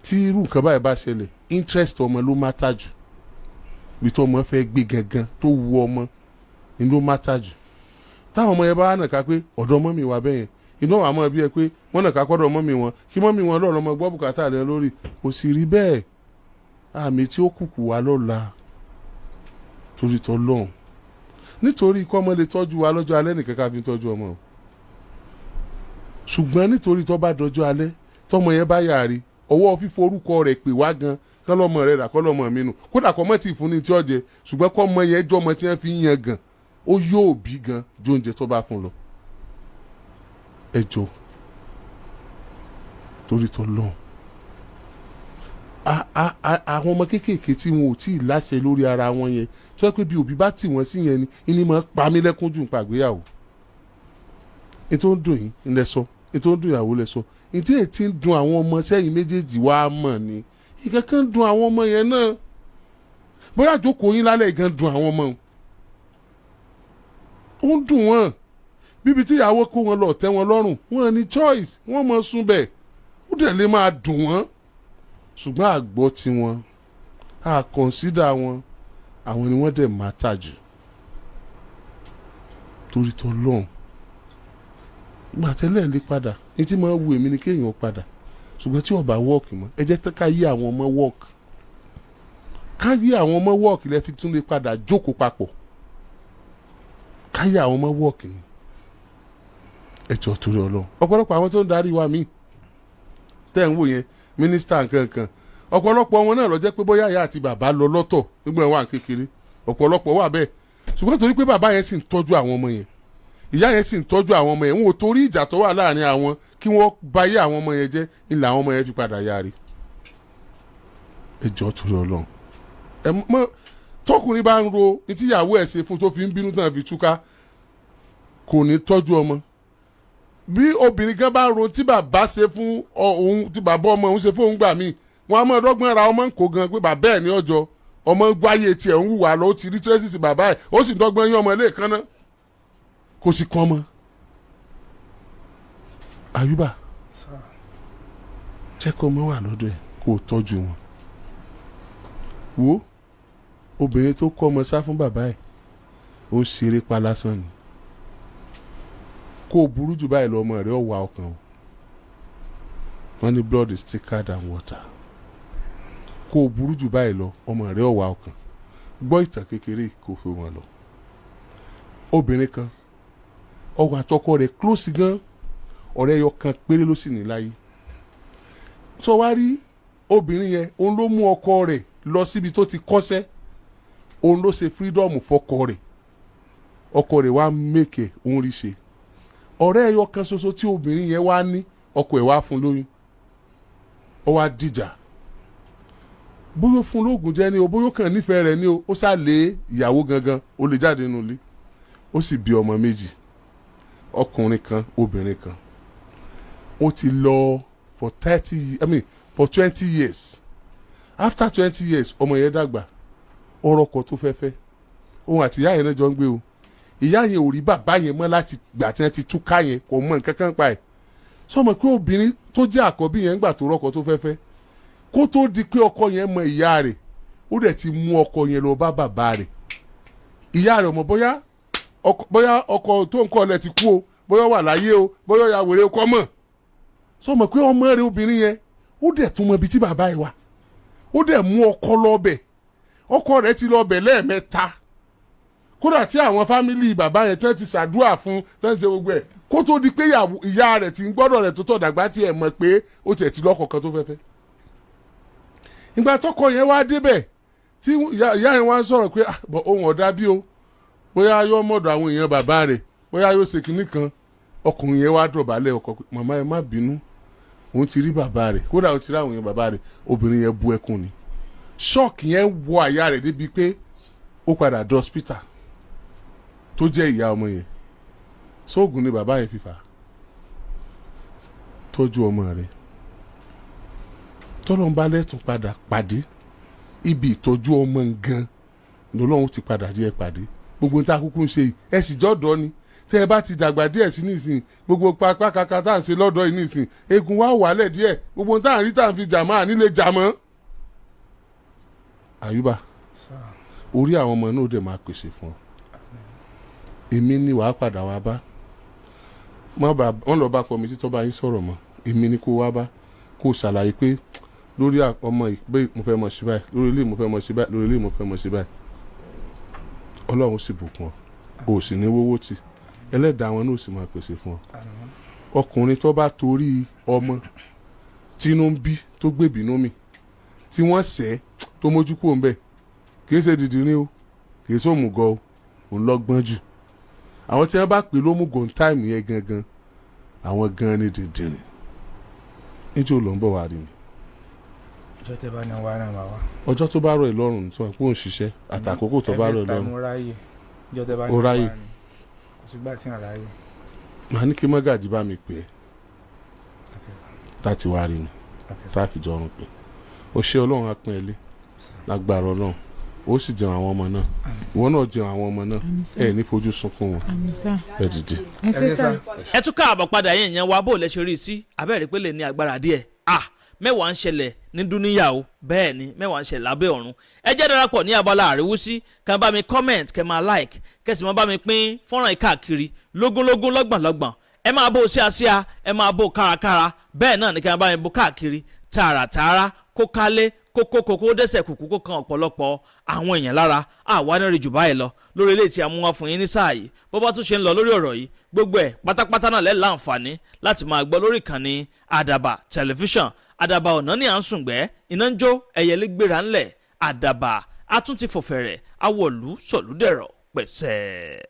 tí irú nǹkan báyìí bá ṣẹlẹ̀, interest ọmọ ló matter jù. Bí tó ọmọ fẹ́ gbé gangan tó wu ọmọ ni ló matter jù. Táwọn ọmọ yẹn bá nàka pé ọ̀dọ̀ mummy wa bẹ́yẹn, iná wà mọ́ bí ẹ pé wọ́n nàka kọ́dọ̀ mummy wọn, kí mummy wọn lọ́ọ̀rọ̀ ọmọ gbọ́ bùkátà rẹ lórí. Kò sì rí bẹ́ẹ̀. Àmì tí ó kùkù wá lọ́la torí tọ́lọ́hún, nítorí kọ́ ọmọ lè tọ́jú wa lọ́jọ́ alẹ́ nìkan ká fi ń tọ́jú ọmọ o. Ṣùgbọ́n nítorí tó bá dọjọ́ alẹ́, tọmọ yẹn bá yàrí ọwọ́ fíforúkọ rẹ̀ pè wá gan, kọ́lọ́mọ rẹ̀ rà, kọ́lọ́mọ mi nù, kódà kọ́ mọ́ tí ì fún ní tí ó jẹ, ṣùgbọ́n kọ́ ọmọ yẹn jọmọ tí wọ́n fi ń yan gan, ó yóò bí gan ju oúnjẹ tó bá fún lọ. Ẹ jọ, torí tọ́lọ́hún, àwọn ọmọ kéékèèké tí wọn ò tí ì láṣẹ lórí ara wọn yẹn, tó yẹ pé bí òbí bá tì wọ́n sí yẹn ni ìní máa pa mí lẹ́kún jù nípa àgbéyàwó. Ètò ń dùn yín ńlẹ sọ, ètò ń dùn ìyàwó lẹ sọ, ìdí ètí ń dùn àwọn ọmọ sẹ́yìn méjèèjì wá mọ̀ ni ìkankan ń dùn àwọn ọmọ yẹn náà. Bóyá àjókòó yín lálẹ́ gan dùn àwọn ọmọ, ó ń dùn wọ́n. Bíbi tí ìyàwó kó wọn lọ tẹ́ wọn lọ́rùn, wọn ní choice, wọ́n mọ̀ sún bẹ́ẹ̀, ó dẹ̀ lè máa dùn wọ́n. Ṣùgbọ́n àgbọ̀ tiwọn a consider wọn, àwọn ni wọ́n dẹ̀ máa tà jù. Torí tó lọ́hùn, gbà tẹ́lẹ̀ lè padà ní tí máa wu èmi ni kéèyàn padà. Ṣùgbọ́n tí ó bá work mọ́, ẹ jẹ́ ká yí àwọn ọmọ work, ká yí àwọn ọmọ work lẹ́ fi tún lè padà jókòó papọ̀. Ká yí àwọn ọmọ work ni. Ẹ jọ̀ọ́, torí Ọlọ́run, ọ̀pọ̀lọpọ̀ àwọn tó ń darí wa míì tẹ́ ń wò yẹn, mínísítà nkankan, ọ̀pọ̀lọpọ̀ wọn náà lọ jẹ́ pé bóyá ìyá àti bàbá lọ lọ́tọ̀ nígbà wà kékeré. Ọ̀pọ̀lọpọ̀ wà bẹ́ẹ̀. Ṣùgbọ́n torí pé bàbá yẹn sì ń tọ́jú àwọn ọmọ yẹn, ìyá yẹn sì ń tọ́jú àwọn ọmọ yẹn, wọn ò torí ìjà tó wà láàrin àwọn kí wọ́n bayé àwọn ọmọ yẹn jẹ́ ilẹ̀, àwọn ọmọ yẹn fi padà yarí. Ẹ jọ̀ọ́, torí Ọlọ́run, ẹ mọ tọkùnrin bá ń ro ní tíyàwó ẹ̀ ṣe fún tó fi ń bínú tán fi túká, kò ní tọ́jú ọmọ. Bí obìnrin gan bá ro tí bàbá ṣe fún òun, tí bàbá ọmọ òun ṣe fún òun gbà míì, wọn á máa dọ́gbọ́n ra ọmọ ń kó gan pé bàbá ẹ̀ ní ọjọ́ ọmọ gbáyé tiẹ̀ ń hùwà lọ, ó ti rí traces bàbá ẹ̀, ó sì dọ́gbọ́n yín ọmọ ilé kan náà, kò sì kàn ọmọ. Àyùbá, jẹ́ kó ọmọ wà lọ́dọ̀ ẹ̀, kó o tọ́jú wọn. Wo obìnrin tó kọ́ ọmọ sá fún bàbá ẹ̀, ó ń ṣeré pa lásán ni. Kó o burú jù báyìí lọ, ọmọ rẹ̀ ó wà ọkàn o. Wọ́n ní blood is thicker than water. Kó o burú jù báyìí lọ, ọmọ rẹ̀ ó wà ọkàn. Gbọ́ ìtàn kékeré kó fi wọn lọ. Obìnrin kan, ọkọ àtọkọ rẹ̀ close gan, ọ̀rẹ́ ẹyọ kan péré ló sì ní láyé. Sọ wá rí obìnrin yẹn, òun ló mú ọkọ rẹ̀ lọ síbi tó ti kọ́ṣẹ́, òun ló ṣe freedom fọkọ rẹ̀. Ọkọ rẹ̀ wá mẹ́kẹ̀, òun rí ṣe. Ọ̀rẹ́ ẹyọ kan ṣoṣo tí obìnrin yẹn wá ní, ọkọ ẹ̀ wá fún lóyún, ó wá dìjà. Bóyá ó fún lóògùn jẹ ni o, bóyá ó kàn nífẹ̀ẹ́ rẹ̀ ni o, ó sá lé ìyàwó gangan, ó lè jáde nínú ilé. Ó sì bí ọmọ méjì, ọkùnrin kan, obìnrin kan. Ó ti lọ for 30, I mean for 20 years. After 20 years, ọmọ yẹn dàgbà, ọ̀rọ̀ ọkọ tó fẹ́ fẹ́. Òun àti ìyá yẹn náà jọ ń gbé o. Ìyá yẹn ò rí bàbá yẹn mọ́ láti gbà tí wọ́n ti túká yẹn, kò mọ nǹkan kan pa ẹ̀. Sọmọ pé obìnrin tó jẹ́ àkọ́bí yẹn, ńgbà tó rọ́kọ tó fẹ́ fẹ́, kó tó di pé ọkọ yẹn mọ ìyá rẹ̀, ó dẹ̀ ti mú ọkọ yẹn lọ bá bàbá rẹ̀. Ìyá rẹ̀ ọmọ bóyá ọkọ tó ń kọ́ lẹ̀ ti kú o, bóyá ó wà láyé o, bóyá ó ya wèrè kọ́ mọ̀. Sọmọ pé ọmọ rẹ̀ obìnrin yẹn, ó dẹ̀ tún mọ ibi tí bàbá yẹn wà, ó dẹ̀ mú ọkọ lọ bẹ̀. Ọkọ rẹ̀ ti lọ bẹ̀ lẹ́ẹ̀mẹ́ta. Kódà tí àwọn family bàbá yẹn tẹ́ ti ṣàdúrà fún, tẹ́ ti ṣe gbogbo ẹ̀, kó tó di pé ìyá rẹ̀ ti ń gbọ́dọ̀ rẹ̀ tó tọ̀ dàgbà tí ẹ̀ mọ̀ pé ó tiẹ̀ ti lọ́kọ kan tó fẹ́ fẹ́. Ìgbà tọkọ yẹn wá débẹ̀, tí ìyá yẹn wá ń sọ̀rọ̀ pé, "Ah, bọ̀ ohun ọ̀dà bí o, bóyá yóò mọ̀dọ̀ àwọn èèyàn bàbá rẹ̀, bóyá yóò ṣe kinní kan." Ọkùnrin yẹn wá dọ̀bálẹ̀ ọkọ pé, "Màmá, ẹ má bínú, òun ti rí bàbá rẹ̀, kódà òun ti rí àwọn èèyàn bàbá rẹ̀." Obìnrin yẹn bú ẹkún ni. Shock yẹn wọ àyà rẹ̀ débi pé ó padà dé hospital. Tó jẹ́ ìyá ọmọ yẹn, sóògùn ni bàbá yẹn fífa. Tọ́jú ọmọ rẹ̀, tọ́lọ́mbà lẹ́tùn padà pàdé ibi ìtọ́jú ọmọ gan lọ́lọ́run ti padà jẹ́ pàdé. Gbogbo nta kúkú ń ṣe yìí, ẹ sì jọ́dọ̀ ni. Tẹ́ ẹ bá ti dàgbà díẹ̀ sí nísìn, gbogbo pápá kaka tá à ń ṣe lọ́dọ̀ yìí nísìn, egun wa wàlẹ̀ díẹ̀. Gbogbo nta à ń rí tá à ń fi jàmọ́, à nílé jàmọ́. Àyùbá, orí àwọn ọmọ náà dẹ̀ máa pèsè fún ọ. Èmi ni wàá padà wá bá. Má bá wọn lọ bá committee tó bá yín sọ̀rọ̀ mọ́. Èmi ni kó wá bá, kó ṣàlàyé pé lórí ọmọ yìí pé mo fẹ́ mọ̀ sí báyìí, lórí ilé mo fẹ́ mọ̀ sí báyìí, lórí ilé mo fẹ́ mọ̀ sí báyìí. Ọlọ́run sì bùkún ọ, o sì ní wówó tì, ẹlẹ́dàá wọn náà sì máa pèsè fún ọ. Ọkùnrin tó bá torí ọmọ tínú ń bí, tó gbèbínú mi, tí wọ́n sẹ́ tó mójú kúrò ńbẹ̀, kì í ṣe dìdìrín o, kì í ṣe òmùgọ̀ o, òun lọ́gbọ́n jù. Àwọn tí wọ́n bá pè lómùgọ̀ ní time yẹn gangan, àwọn gan ni dìdìrín. Níjó ló ń bọ̀ wá rí mi? Ọjọ́ tẹ bá ní wá náà máa wá. Ọjọ́ tó bá rọ̀ ẹ́ lọ́rùn, tí wọ́n pò ń ṣiṣẹ́ àtàkókò tó bá rọ̀ ẹ́ Every time lọ́rùn. Mo ráyè. Ọjọ́ tẹ bá ní Ó ráyè. wá ni. Kò sígbà tí ń ráyè. Màá ní kí mọ́gàjì bá mi pè é láti wá rí mi, tá a fi jọ ọrùn pé ó ṣe. Ọlọ́run á pín ẹ lé lágbára Ọlọ́run. Ó sì jẹun àwọn ọmọ náà, ìwọ náà jẹun àwọn ọmọ náà. Àmín sà. Ẹ ní fojú sunkún wọn. Àmín sà. Ẹ dìde. Ẹ ṣé sà. Ẹ tún káàbọ̀ padà yẹn yẹn wá. Bó lẹ ṣe rí i sí abẹ́rẹ́ pé lè ní agbára díẹ̀. Ah, mẹ́wàá ń ṣẹlẹ̀ ní dúníyà o. Bẹ́ẹ̀ ni, mẹ́wàá ń ṣẹlẹ̀ lábẹ́ ọ̀run. Ẹ jẹ́ darapọ̀ ní abala àríwúsí kẹ́ bá mi comment, kẹ́ máa like, kẹ́ sì máa bá mi pín fọ́nrán yìí káàkiri lógúnlógún, lọ́gbọ̀nlọ́gbọ̀n. Ẹ máa bó síasíá, ẹ máa bó kárakára, bẹ́ẹ̀ náà ni kẹ́ máa bá mi bó káàkiri tààràtààrà, kó kálé kókó kókó dẹ́sẹ̀ kùkú, kó kan ọ̀pọ̀lọpọ̀ àwọn èèyàn lára. Àwa ní rí jù báyìí lọ lórí eléyìí tí a mú wá fún yín ní sáà yìí. Bó bá tún ṣe ń lọ lórí ọ̀rọ̀ yìí, gbogbo ẹ̀ pátápátá náà lẹ́ láǹfààní láti máa gbọ́ lórí ìkànnì Àdàbà Tẹlifíṣàn. Àdàbà ọ̀nà ní à ń sùngbẹ́, iná ń jó, ẹ̀yẹlé gbéra ńlẹ̀. Àdàbà a tún ti fòfẹ̀rẹ̀ awọ̀lú sọ̀lúdẹ̀rọ̀ pẹ̀sẹ̀.